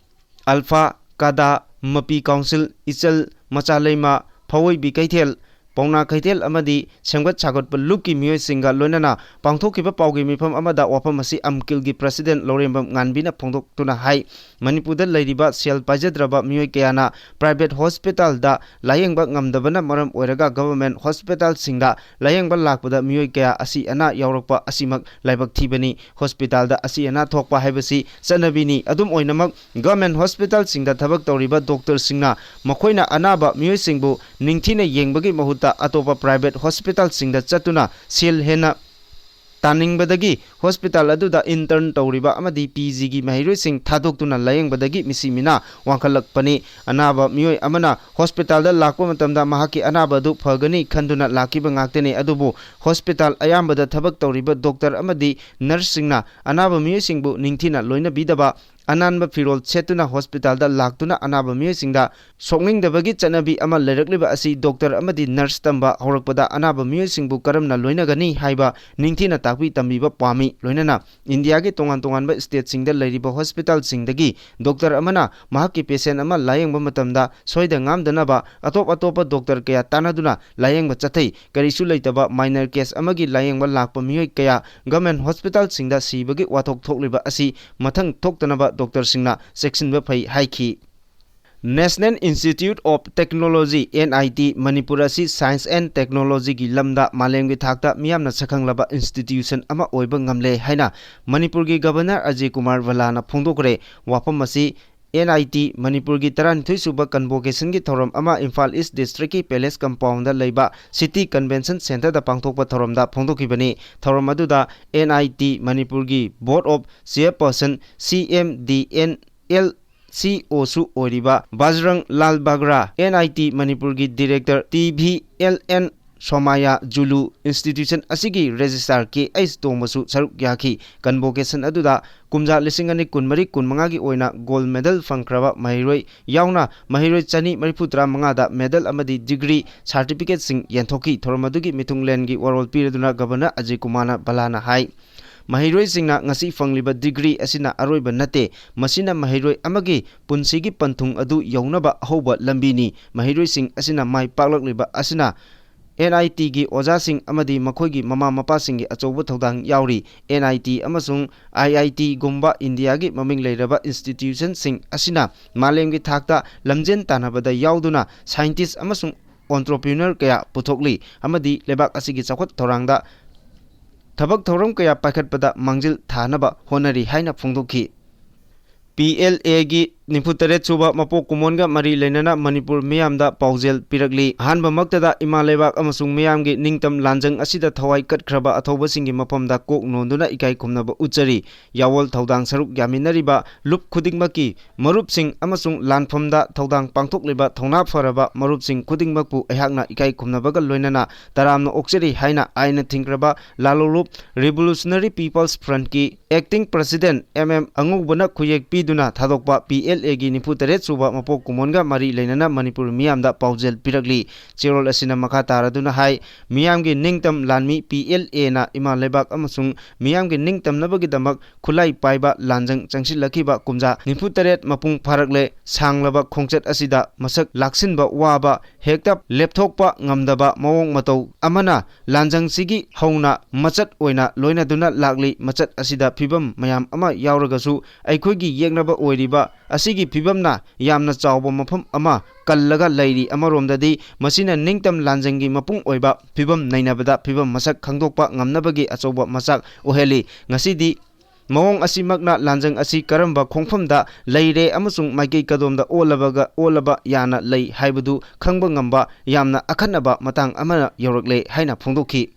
ꯑꯜꯐꯥ, ꯀꯥꯗꯥ, ꯃꯄꯤ ꯀꯥꯎꯟꯁꯤꯜ, ꯏꯆꯜ, ꯃꯆꯥꯂꯩꯃ, ꯐꯋꯣꯏꯕꯤ ꯀꯩꯊꯦꯜ, ꯄꯥꯎꯅꯥ ꯀꯩꯊꯦꯜ ꯑꯃꯗꯤ ꯁꯦꯝꯒꯠ ꯁꯥꯒꯠꯄ ꯂꯨꯞꯀꯤ ꯃꯤꯑꯣꯏꯁꯤꯡꯒ ꯂꯣꯏꯅꯅ ꯄꯥꯡꯊꯣꯛꯈꯤꯕ ꯄꯥꯎꯒꯤ ꯃꯤꯐꯝ ꯑꯃꯗ ꯋꯥꯐꯝ ꯑꯁꯤ ꯑꯝꯀꯤꯜꯒꯤ president ꯂꯧꯔꯦꯝꯕꯝ ꯉꯥꯟꯕꯤꯅ ꯐꯣꯡꯗꯣꯛꯇꯨꯅ ꯍꯥꯏ꯫ ꯃꯅꯤꯄꯨꯔꯗ ꯂꯩꯔꯤꯕ ꯁꯦꯜ ꯄꯥꯏꯖꯗ꯭ꯔꯕ ꯃꯤꯑꯣꯏ ꯀꯌꯥꯅ private hospitalꯗ ꯂꯥꯌꯦꯡꯕ ꯉꯝꯗꯕꯅ ꯃꯔꯝ ꯑꯣꯏꯔꯒ government hospitalꯁꯤꯡꯗ ꯂꯥꯌꯦꯡꯕ ꯂꯥꯛꯄꯗ ꯃꯤꯑꯣꯏ ꯀꯌꯥ ꯑꯁꯤ ꯑꯅꯥ ꯌꯥꯎꯔꯛꯄ ꯑꯁꯤꯃꯛ ꯂꯥꯏꯕꯛ ꯊꯤꯕꯅꯤ꯫ Hospitalꯗ ꯑꯁꯤ ꯑꯅꯥ ꯊꯣꯛꯄ ꯍꯥꯏꯕꯁꯤ ꯆꯠꯅꯕꯤꯅꯤ꯫ ꯑꯗꯨꯝ ꯑꯣꯏꯅꯃꯛ, government hospitalꯁꯤꯡꯗ ꯊꯕꯛ ꯇꯧꯔꯤꯕ doctorꯁꯤꯡꯅ ꯃꯈꯣꯏꯅ ꯑꯅꯥꯕ ꯃꯤꯑꯣꯏꯁꯤꯡꯕꯨ ꯅꯤꯡꯊꯤꯅ ꯌꯦꯡꯕꯒꯤ ꯃꯍꯨꯠꯇ ꯑꯇꯣꯞꯄ private hospitalꯁꯤꯡꯗ ꯆꯠꯇꯨꯅ ꯁꯦꯜ ꯍꯦꯟꯅ ꯇꯥꯅꯤꯡꯕꯗꯒꯤ hospital ꯑꯗꯨꯗ intern ꯇꯧꯔꯤꯕ ꯑꯃꯗꯤ ꯄꯤ ꯖꯤꯒꯤ ꯃꯍꯩꯔꯣꯏꯁꯤꯡ ꯊꯥꯗꯣꯛꯇꯨꯅ ꯂꯥꯌꯦꯡꯕꯗꯒꯤ ꯃꯤꯁꯤ ꯃꯤꯅꯥ ꯋꯥꯡꯈꯠꯂꯛꯄꯅꯤ꯫ ꯑꯅꯥꯕ ꯃꯤꯑꯣꯏ ꯑꯃꯅ hospitalꯗ ꯂꯥꯛꯄ ꯃꯇꯝꯗ ꯃꯍꯥꯛꯀꯤ ꯑꯅꯥꯕ ꯑꯗꯨ ꯐꯒꯅꯤ ꯈꯟꯗꯨꯅ ꯂꯥꯛꯈꯤꯕ ꯉꯥꯛꯇꯅꯤ꯫ ꯑꯗꯨꯕꯨ hospital ꯑꯌꯥꯝꯕꯗ ꯊꯕꯛ ꯇꯧꯔꯤꯕ doctor ꯑꯃꯗꯤ nurseꯁꯤꯡꯅ ꯑꯅꯥꯕ ꯃꯤꯑꯣꯏꯁꯤꯡꯕꯨ ꯅꯤꯡꯊꯤꯅ ꯂꯣꯏꯅꯕꯤꯗꯕ, ꯑꯅꯥꯟꯕ ꯐꯤꯔꯣꯜ ꯁꯦꯠꯇꯨꯅ hospitalꯗ ꯂꯥꯛꯇꯨꯅ ꯑꯅꯥꯕ ꯃꯤꯑꯣꯏꯁꯤꯡꯗ ꯁꯣꯛꯅꯤꯡꯗꯕꯒꯤ ꯆꯠꯅꯕꯤ ꯑꯃ ꯂꯩꯔꯛꯂꯤꯕ ꯑꯁꯤ doctor ꯑꯃꯗꯤ nurse ꯇꯝꯕ ꯍꯧꯔꯛꯄꯗ ꯑꯅꯥꯕ ꯃꯤꯑꯣꯏꯁꯤꯡꯕꯨ ꯀꯔꯝꯅ ꯂꯣꯏꯅꯒꯅꯤ ꯍꯥꯏꯕ ꯅꯤꯡꯊꯤꯅ ꯇꯥꯛꯄꯤ ꯇꯝꯕꯤꯕ ꯄꯥꯝꯃꯤ꯫ ꯂꯣꯏꯅꯅ ꯏꯟꯗꯤꯌꯥꯒꯤ ꯇꯣꯉꯥꯟ ꯇꯣꯉꯥꯟꯕ stateꯁꯤꯡꯗ ꯂꯩꯔꯤꯕ hospitalꯁꯤꯡꯗꯒꯤ doctor ꯑꯃꯅ ꯃꯍꯥꯛꯀꯤ patient ꯑꯃ ꯂꯥꯌꯦꯡꯕ ꯃꯇꯝꯗ ꯁꯣꯏꯗ ꯉꯥꯝꯗꯅꯕ ꯑꯇꯣꯞ ꯑꯇꯣꯞꯄ doctor ꯀꯌꯥ ꯇꯥꯟꯅꯗꯨꯅ ꯂꯥꯌꯦꯡꯕ ꯆꯠꯊꯩ꯫ ꯀꯔꯤꯁꯨ ꯂꯩꯇꯕ minor case ꯑꯃꯒꯤ ꯂꯥꯌꯦꯡꯕ ꯂꯥꯛꯄ ꯃꯤꯑꯣꯏ ꯀꯌꯥ government hospitalꯁꯤꯡꯗ ꯁꯤꯕꯒꯤ ꯋꯥꯊꯣꯛ ꯊꯣꯛꯂꯤꯕ ꯑꯁꯤ ꯃꯊꯪ ꯊꯣꯛꯇꯅꯕ doctorꯁꯤꯡꯅ ꯆꯦꯛꯁꯤꯟꯕ ꯐꯩ ꯍꯥꯏꯈꯤ꯫ National Institute of Technology, N I T, Manipur ꯑꯁꯤ science and technologyꯒꯤ ꯂꯝꯗ ꯃꯥꯂꯦꯝꯒꯤ ꯊꯥꯛꯇ ꯃꯤꯌꯥꯝꯅ ꯁꯛꯈꯪꯂꯕ institution ꯑꯃ ꯑꯣꯏꯕ ꯉꯝꯂꯦ ꯍꯥꯏꯅ ꯃꯅꯤꯄꯨꯔꯒꯤ Governor ꯑꯖꯌ ꯀꯨꯃꯥꯔ ꯚꯜꯂꯥꯅ ꯐꯣꯡꯗꯣꯛꯈ꯭ꯔꯦ꯫ ꯋꯥꯐꯝ ꯑꯁꯤ N I T ꯃꯅꯤꯄꯨꯔꯒꯤ ꯇꯔꯥꯅꯤꯊꯣꯏ ꯁꯨꯕ convocationꯒꯤ ꯊꯧꯔꯝ ꯑꯃ ꯏꯝꯐꯥꯜ East Districtꯀꯤ Palace Compoundꯗ ꯂꯩꯕ City Convention Centreꯗ ꯄꯥꯡꯊꯣꯛꯄ ꯊꯧꯔꯝꯗ ꯐꯣꯡꯗꯣꯛꯈꯤꯕꯅꯤ꯫ ꯊꯧꯔꯝ ꯑꯗꯨꯗ N I T ꯃꯅꯤꯄꯨꯔꯒꯤ Board of Chairperson, C M D N L C O ꯁꯨ ꯑꯣꯏꯔꯤꯕ ꯕꯖꯔꯪ ꯂꯥꯜ ꯕꯒ꯭ꯔꯥ, N I T ꯃꯅꯤꯄꯨꯔꯒꯤ Director T V L N ꯁꯣꯃꯥꯌꯥ ꯖꯨꯂꯨ, institution ꯑꯁꯤꯒꯤ Registrar K H ꯇꯣꯝꯕꯁꯨ ꯁꯔꯨꯛ ꯌꯥꯈꯤ꯫ Convocation ꯑꯗꯨꯗ ꯀꯨꯝꯖꯥ ꯂꯤꯁꯤꯡ ꯑꯅꯤ ꯀꯨꯟꯃꯔꯤ ꯀꯨꯟꯃꯉꯥꯒꯤ ꯑꯣꯏꯅ gold medal ꯐꯪꯈ꯭ꯔꯕ ꯃꯍꯩꯔꯣꯏ ꯌꯥꯎꯅ ꯃꯍꯩꯔꯣꯏ ꯆꯅꯤ ꯃꯔꯤꯐꯨ ꯇꯔꯥ ꯃꯉꯥꯗ medal ꯑꯃꯗꯤ degree certificateꯁꯤꯡ ꯌꯦꯟꯊꯣꯛꯈꯤ꯫ ꯊꯧꯔꯝ ꯑꯗꯨꯒꯤ ꯃꯤꯊꯨꯡꯂꯦꯟꯒꯤ ꯋꯥꯔꯣꯜ ꯄꯤꯔꯗꯨꯅ Governor ꯑꯖꯌ ꯀꯨꯃꯥꯔ ꯚꯜꯂꯥꯅ ꯍꯥꯏ, ꯃꯍꯩꯔꯣꯏꯁꯤꯡꯅ ꯉꯁꯤ ꯐꯪꯂꯤꯕ degree ꯑꯁꯤꯅ ꯑꯔꯣꯏꯕ ꯅꯠꯇꯦ, ꯃꯁꯤꯅ ꯃꯍꯩꯔꯣꯏ ꯑꯃꯒꯤ ꯄꯨꯟꯁꯤꯒꯤ ꯄꯟꯊꯨꯡ ꯑꯗꯨ ꯌꯧꯅꯕ ꯑꯍꯧꯕ ꯂꯝꯕꯤꯅꯤ꯫ ꯃꯍꯩꯔꯣꯏꯁꯤꯡ ꯑꯁꯤꯅ ꯃꯥꯏ ꯄꯥꯛꯂꯛꯂꯤꯕ ꯑꯁꯤꯅ N I Tꯒꯤ ꯑꯣꯖꯥꯁꯤꯡ ꯑꯃꯗꯤ ꯃꯈꯣꯏꯒꯤ ꯃꯃꯥ ꯃꯄꯥꯁꯤꯡꯒꯤ ꯑꯆꯧꯕ ꯊꯧꯗꯥꯡ ꯌꯥꯎꯔꯤ꯫ N I T ꯑꯃꯁꯨꯡ I I Tꯒꯨꯝꯕ ꯏꯟꯗꯤꯌꯥꯒꯤ ꯃꯃꯤꯡ ꯂꯩꯔꯕ institutionꯁꯤꯡ ꯑꯁꯤꯅ ꯃꯥꯂꯦꯝꯒꯤ ꯊꯥꯛꯇ ꯂꯝꯖꯦꯟ ꯇꯥꯟꯅꯕꯗ ꯌꯥꯎꯗꯨꯅ scientist ꯑꯃꯁꯨꯡ entrepreneur ꯀꯌꯥ ꯄꯨꯊꯣꯛꯂꯤ ꯑꯃꯗꯤ ꯂꯩꯕꯥꯛ ꯑꯁꯤꯒꯤ ꯆꯥꯎꯈꯠ ꯊꯧꯔꯥꯡꯗ ꯊꯕꯛ ꯊꯧꯔꯝ ꯀꯌꯥ ꯄꯥꯏꯈꯠꯄꯗ ꯃꯥꯡꯖꯤꯜ ꯊꯥꯅꯕ ꯍꯣꯠꯅꯔꯤ ꯍꯥꯏꯅ ꯐꯣꯡꯗꯣꯛꯈꯤ꯫ P L Aꯒꯤ ꯅꯤꯐꯨꯇꯔꯦꯠ ꯁꯨꯕ ꯃꯄꯣꯛ ꯀꯨꯝꯑꯣꯟꯒ ꯃꯔꯤ ꯂꯩꯅꯅ ꯃꯅꯤꯄꯨꯔ ꯃꯤꯌꯥꯝꯗ ꯄꯥꯎꯖꯦꯜ ꯄꯤꯔꯛꯂꯤ꯫ ꯑꯍꯥꯟꯕꯃꯛꯇꯗ ꯏꯃꯥ ꯂꯩꯕꯥꯛ ꯑꯃꯁꯨꯡ ꯃꯤꯌꯥꯝꯒꯤ ꯅꯤꯡꯇꯝ ꯂꯥꯟꯖꯪ ꯑꯁꯤꯗ ꯊꯋꯥꯏ ꯀꯠꯈ꯭ꯔꯕ ꯑꯊꯧꯕꯁꯤꯡꯒꯤ ꯃꯐꯝꯗ ꯀꯣꯛ ꯅꯣꯟꯗꯨꯅ ꯏꯀꯥꯏ ꯈꯨꯝꯅꯕ ꯎꯠꯆꯔꯤ꯫ ꯌꯥꯑꯣꯜ ꯊꯧꯗꯥꯡ ꯁꯔꯨꯛ ꯌꯥꯃꯤꯟꯅꯔꯤꯕ ꯂꯨꯞ ꯈꯨꯗꯤꯡꯃꯛꯀꯤ ꯃꯔꯨꯞꯁꯤꯡ ꯑꯃꯁꯨꯡ ꯂꯥꯟꯐꯝꯗ ꯊꯧꯗꯥꯡ ꯄꯥꯡꯊꯣꯛꯂꯤꯕ ꯊꯧꯅꯥ ꯐꯔꯕ ꯃꯔꯨꯞꯁꯤꯡ ꯈꯨꯗꯤꯡꯃꯛꯄꯨ ꯑꯩꯍꯥꯛꯅ ꯏꯀꯥꯏ ꯈꯨꯝꯅꯕꯒ ꯂꯣꯏꯅꯅ ꯇꯔꯥꯝꯅ ꯑꯣꯛꯆꯔꯤ ꯍꯥꯏꯅ ꯑꯥꯏꯟꯅ ꯊꯤꯡꯈ꯭ꯔꯕ ꯂꯥꯂꯣꯂꯨꯞ Revolutionary People's Frontꯀꯤ Acting President M M ꯑꯉꯧꯕꯅ ꯈꯨꯌꯦꯛ ꯄꯤꯗꯨꯅ ꯊꯥꯗꯣꯛꯄ P L Aꯒꯤ ꯅꯤꯐꯨꯇꯔꯦꯠ ꯁꯨꯕ ꯃꯄꯣꯛ ꯀꯨꯝꯑꯣꯟꯒ ꯃꯔꯤ ꯂꯩꯅꯅ ꯃꯅꯤꯄꯨꯔ ꯃꯤꯌꯥꯝꯗ ꯄꯥꯎꯖꯦꯜ ꯄꯤꯔꯛꯂꯤ꯫ ꯆꯦꯔꯣꯜ ꯑꯁꯤꯅ ꯃꯈꯥ ꯇꯥꯔꯗꯨꯅ ꯍꯥꯏ, ꯃꯤꯌꯥꯝꯒꯤ ꯅꯤꯡꯇꯝ ꯂꯥꯟꯃꯤ P L Aꯅ ꯏꯃꯥ ꯂꯩꯕꯥꯛ ꯑꯃꯁꯨꯡ ꯃꯤꯌꯥꯝꯒꯤ ꯅꯤꯡꯇꯝꯅꯕꯒꯤꯗꯃꯛ ꯈꯨꯠꯂꯥꯏ ꯄꯥꯏꯕ ꯂꯥꯟꯖꯪ ꯆꯪꯁꯤꯜꯂꯛꯈꯤꯕ ꯀꯨꯝꯖꯥ ꯅꯤꯐꯨꯇꯔꯦꯠ ꯃꯄꯨꯡ ꯐꯥꯔꯛꯂꯦ꯫ ꯁꯥꯡꯂꯕ ꯈꯣꯡꯆꯠ ꯑꯁꯤꯗ ꯃꯁꯛ ꯂꯥꯛꯁꯤꯟꯕ ꯋꯥꯕ, ꯍꯦꯛꯇ ꯂꯦꯞꯊꯣꯛꯄ ꯉꯝꯗꯕ ꯃꯑꯣꯡ ꯃꯇꯧ ꯑꯃꯅ ꯂꯥꯟꯖꯪꯁꯤꯒꯤ ꯍꯧꯅ ꯃꯆꯠ ꯑꯣꯏꯅ ꯂꯣꯏꯅꯗꯨꯅ ꯂꯥꯛꯂꯤ꯫ ꯃꯆꯠ ꯑꯁꯤꯗ ꯐꯤꯕꯝ ꯃꯌꯥꯝ ꯑꯃ ꯌꯥꯎꯔꯒꯁꯨ ꯑꯩꯈꯣꯏꯒꯤ ꯌꯦꯛꯅꯕ ꯑꯣꯏꯔꯤꯕ ꯑꯁꯤ ꯁꯤꯒꯤ ꯐꯤꯕꯝꯅ ꯌꯥꯝꯅ ꯆꯥꯎꯕ ꯃꯐꯝ ꯑꯃ ꯀꯜꯂꯒ ꯂꯩꯔꯤ꯫ ꯑꯃꯔꯣꯝꯗꯗꯤ ꯃꯁꯤꯅ ꯅꯤꯡꯇꯝ ꯂꯥꯟꯖꯪꯒꯤ ꯃꯄꯨꯡ ꯑꯣꯏꯕ ꯐꯤꯕꯝ ꯅꯩꯅꯕꯗ ꯐꯤꯕꯝ ꯃꯁꯛ ꯈꯪꯗꯣꯛꯄ ꯉꯝꯅꯕꯒꯤ ꯑꯆꯧꯕ ꯃꯆꯥꯛ ꯑꯣꯏꯍꯜꯂꯤ꯫ ꯉꯁꯤꯗꯤ ꯃꯑꯣꯡ ꯑꯁꯤꯃꯛꯅ ꯂꯥꯟꯖꯪ ꯑꯁꯤ ꯀꯔꯝꯕ ꯈꯣꯡꯐꯝꯗ ꯂꯩꯔꯦ ꯑꯃꯁꯨꯡ ꯃꯥꯏꯀꯩ ꯀꯗꯣꯝꯗ ꯑꯣꯜꯂꯕꯒ, ꯑꯣꯜꯂꯕ ꯌꯥꯅ ꯂꯩ ꯍꯥꯏꯕꯗꯨ ꯈꯪꯕ ꯉꯝꯕ ꯌꯥꯝꯅ ꯑꯈꯟꯅꯕ ꯃꯇꯥꯡ ꯑꯃ ꯌꯧꯔꯛꯂꯦ ꯍꯥꯏꯅ ꯐꯣꯡꯗꯣꯛꯈꯤ꯫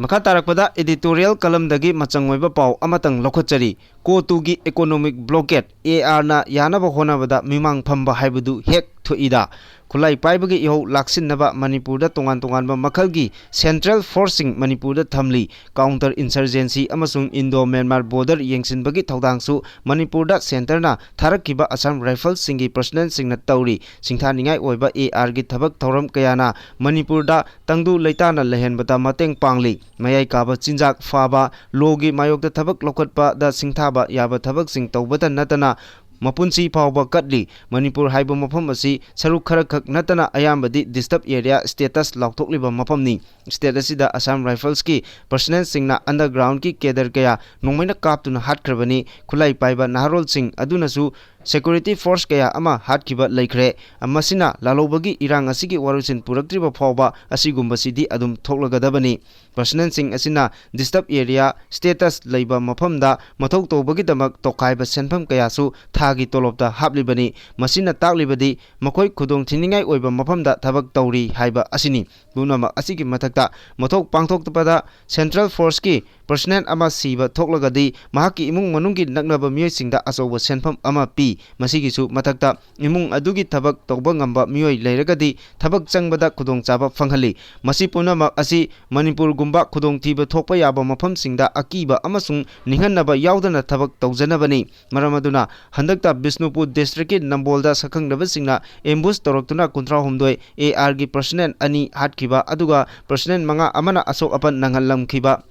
ꯃꯈꯥ ꯇꯥꯔꯛꯄꯗ editorial columnꯗꯒꯤ ꯃꯆꯪ ꯑꯣꯏꯕ ꯄꯥꯎ ꯑꯃꯇꯪ ꯂꯧꯈꯠꯆꯔꯤ꯫ ꯀꯣꯇꯨꯒꯤ economic blockade, ARꯅ ꯌꯥꯅꯕ ꯍꯣꯠꯅꯕꯗ ꯃꯤꯃꯥꯡ ꯐꯝꯕ ꯍꯥꯏꯕꯗꯨ ꯍꯦꯛ ꯊꯣꯛꯏꯗ꯫ ꯈꯨꯠꯂꯥꯏ ꯄꯥꯏꯕꯒꯤ ꯏꯍꯧ ꯂꯥꯛꯁꯤꯟꯅꯕ ꯃꯅꯤꯄꯨꯔꯗ ꯇꯣꯉꯥꯟ ꯇꯣꯉꯥꯟꯕ ꯃꯈꯜꯒꯤ central forceꯁꯤꯡ ꯃꯅꯤꯄꯨꯔꯗ ꯊꯝꯂꯤ꯫ Counter insurgency ꯑꯃꯁꯨꯡ Indo Myanmar border ꯌꯦꯡꯁꯤꯟꯕꯒꯤ ꯊꯧꯗꯥꯡꯁꯨ ꯃꯅꯤꯄꯨꯔꯗ centreꯅ ꯊꯥꯔꯛꯈꯤꯕ Assam Riflesꯁꯤꯡꯒꯤ personnelꯁꯤꯡꯅ ꯇꯧꯔꯤ꯫ ꯁꯤꯡꯊꯥꯅꯤꯡꯉꯥꯏ ꯑꯣꯏꯕ ARꯒꯤ ꯊꯕꯛ ꯊꯧꯔꯝ ꯀꯌꯥꯅ ꯃꯅꯤꯄꯨꯔꯗ ꯇꯪꯗꯨ ꯂꯩꯇꯥꯅ ꯂꯩꯍꯟꯕꯗ ꯃꯇꯦꯡ ꯄꯥꯡꯂꯤ꯫ ꯃꯌꯥꯏ ꯀꯥꯕ ꯆꯤꯟꯖꯥꯛ ꯐꯥꯕ, lawꯒꯤ ꯃꯥꯌꯣꯛꯇ ꯊꯕꯛ ꯂꯧꯈꯠꯄꯗ ꯁꯤꯡꯊꯥꯕ ꯌꯥꯕ ꯊꯕꯛꯁꯤꯡ ꯇꯧꯕꯇ ꯅꯠꯇꯅ ꯃꯄꯨꯟꯁꯤ ꯐꯥꯎꯕ ꯀꯠꯂꯤ꯫ ꯃꯅꯤꯄꯨꯔ ꯍꯥꯏꯕ ꯃꯐꯝ ꯑꯁꯤ ꯁꯔꯨꯛ ꯈꯔꯈꯛ ꯅꯠꯇꯅ ꯑꯌꯥꯝꯕꯗꯤ disturb area status ꯂꯥꯎꯊꯣꯛꯂꯤꯕ ꯃꯐꯝꯅꯤ꯫ State ꯑꯁꯤꯗ Assam Riflesꯀꯤ personnelꯁꯤꯡꯅ undergroundꯀꯤ cadre ꯀꯌꯥ ꯅꯣꯡꯃꯩꯅ ꯀꯥꯞꯇꯨꯅ ꯍꯥꯠꯈ꯭ꯔꯕꯅꯤ꯫ ꯈꯨꯠꯂꯥꯏ ꯄꯥꯏꯕ ꯅꯍꯥꯔꯣꯜꯁꯤꯡ ꯑꯗꯨꯅꯁꯨ security force ꯀꯌꯥ ꯑꯃ ꯍꯥꯠꯈꯤꯕ ꯂꯩꯈ꯭ꯔꯦ꯫ ꯃꯁꯤꯅ ꯂꯥꯜꯍꯧꯕꯒꯤ ꯏꯔꯥꯡ ꯑꯁꯤꯒꯤ ꯋꯥꯔꯣꯏꯁꯤꯟ ꯄꯨꯔꯛꯇ꯭ꯔꯤꯕ ꯐꯥꯎꯕ ꯑꯁꯤꯒꯨꯝꯕꯁꯤꯗꯤ ꯑꯗꯨꯝ ꯊꯣꯛꯂꯒꯗꯕꯅꯤ꯫ Personnelꯁꯤꯡ ꯑꯁꯤꯅ disturb area status ꯂꯩꯕ ꯃꯐꯝꯗ ꯃꯊꯧ ꯇꯧꯕꯒꯤꯗꯃꯛ ꯇꯣꯈꯥꯏꯕ ꯁꯦꯟꯐꯝ ꯀꯌꯥꯁꯨ ꯊꯥꯒꯤ ꯇꯣꯂꯣꯞꯇ ꯍꯥꯞꯂꯤꯕꯅꯤ꯫ ꯃꯁꯤꯅ ꯇꯥꯛꯂꯤꯕꯗꯤ ꯃꯈꯣꯏ ꯈꯨꯗꯣꯡ ꯊꯤꯅꯤꯡꯉꯥꯏ ꯑꯣꯏꯕ ꯃꯐꯝꯗ ꯊꯕꯛ ꯇꯧꯔꯤ ꯍꯥꯏꯕ ꯑꯁꯤꯅꯤ꯫ ꯄꯨꯝꯅꯃꯛ ꯑꯁꯤꯒꯤ ꯃꯊꯛꯇ ꯃꯊꯧ ꯄꯥꯡꯊꯣꯛꯄꯗ central forceꯀꯤ personnel ꯑꯃ ꯁꯤꯕ ꯊꯣꯛꯂꯒꯗꯤ ꯃꯍꯥꯛꯀꯤ ꯏꯃꯨꯡ ꯃꯅꯨꯡꯒꯤ ꯅꯛꯅꯕ ꯃꯤꯑꯣꯏꯁꯤꯡꯗ ꯑꯆꯧꯕ ꯁꯦꯟꯐꯝ ꯑꯃ ꯄꯤ꯫ ꯃꯁꯤꯒꯤꯁꯨ ꯃꯊꯛꯇ ꯏꯃꯨꯡ ꯑꯗꯨꯒꯤ ꯊꯕꯛ ꯇꯧꯕ ꯉꯝꯕ ꯃꯤꯑꯣꯏ ꯂꯩꯔꯒꯗꯤ ꯊꯕꯛ ꯆꯪꯕꯗ ꯈꯨꯗꯣꯡꯆꯥꯕ ꯐꯪꯍꯜꯂꯤ꯫ ꯃꯁꯤ ꯄꯨꯝꯅꯃꯛ ꯑꯁꯤ ꯃꯅꯤꯄꯨꯔꯒꯨꯝꯕ ꯈꯨꯗꯣꯡꯊꯤꯕ ꯊꯣꯛꯄ ꯌꯥꯕ ꯃꯐꯝꯁꯤꯡꯗ ꯑꯀꯤꯕ ꯑꯃꯁꯨꯡ ꯅꯤꯡꯍꯟꯅꯕ ꯌꯥꯎꯗꯅ ꯊꯕꯛ ꯇꯧꯖꯅꯕꯅꯤ꯫ ꯃꯔꯝ ꯑꯗꯨꯅ ꯍꯟꯗꯛꯇ ꯕꯤꯁꯅꯨꯄꯨꯔ districtꯀꯤ ꯅꯝꯕꯣꯜꯗ ꯁꯛꯈꯪꯅꯕꯁꯤꯡꯅ ambush ꯇꯧꯔꯛꯇꯨꯅ ꯀꯨꯟꯊ꯭ꯔꯥ ꯍꯨꯝꯗꯣꯏ ARꯒꯤ personnel ꯑꯅꯤ ꯍꯥꯠꯈꯤꯕ, ꯑꯗꯨꯒ personnel ꯃꯉꯥ ꯑꯃꯅ ꯑꯁꯣꯛ ꯑꯄꯟ ꯅꯪꯍꯜꯂꯝꯈꯤꯕ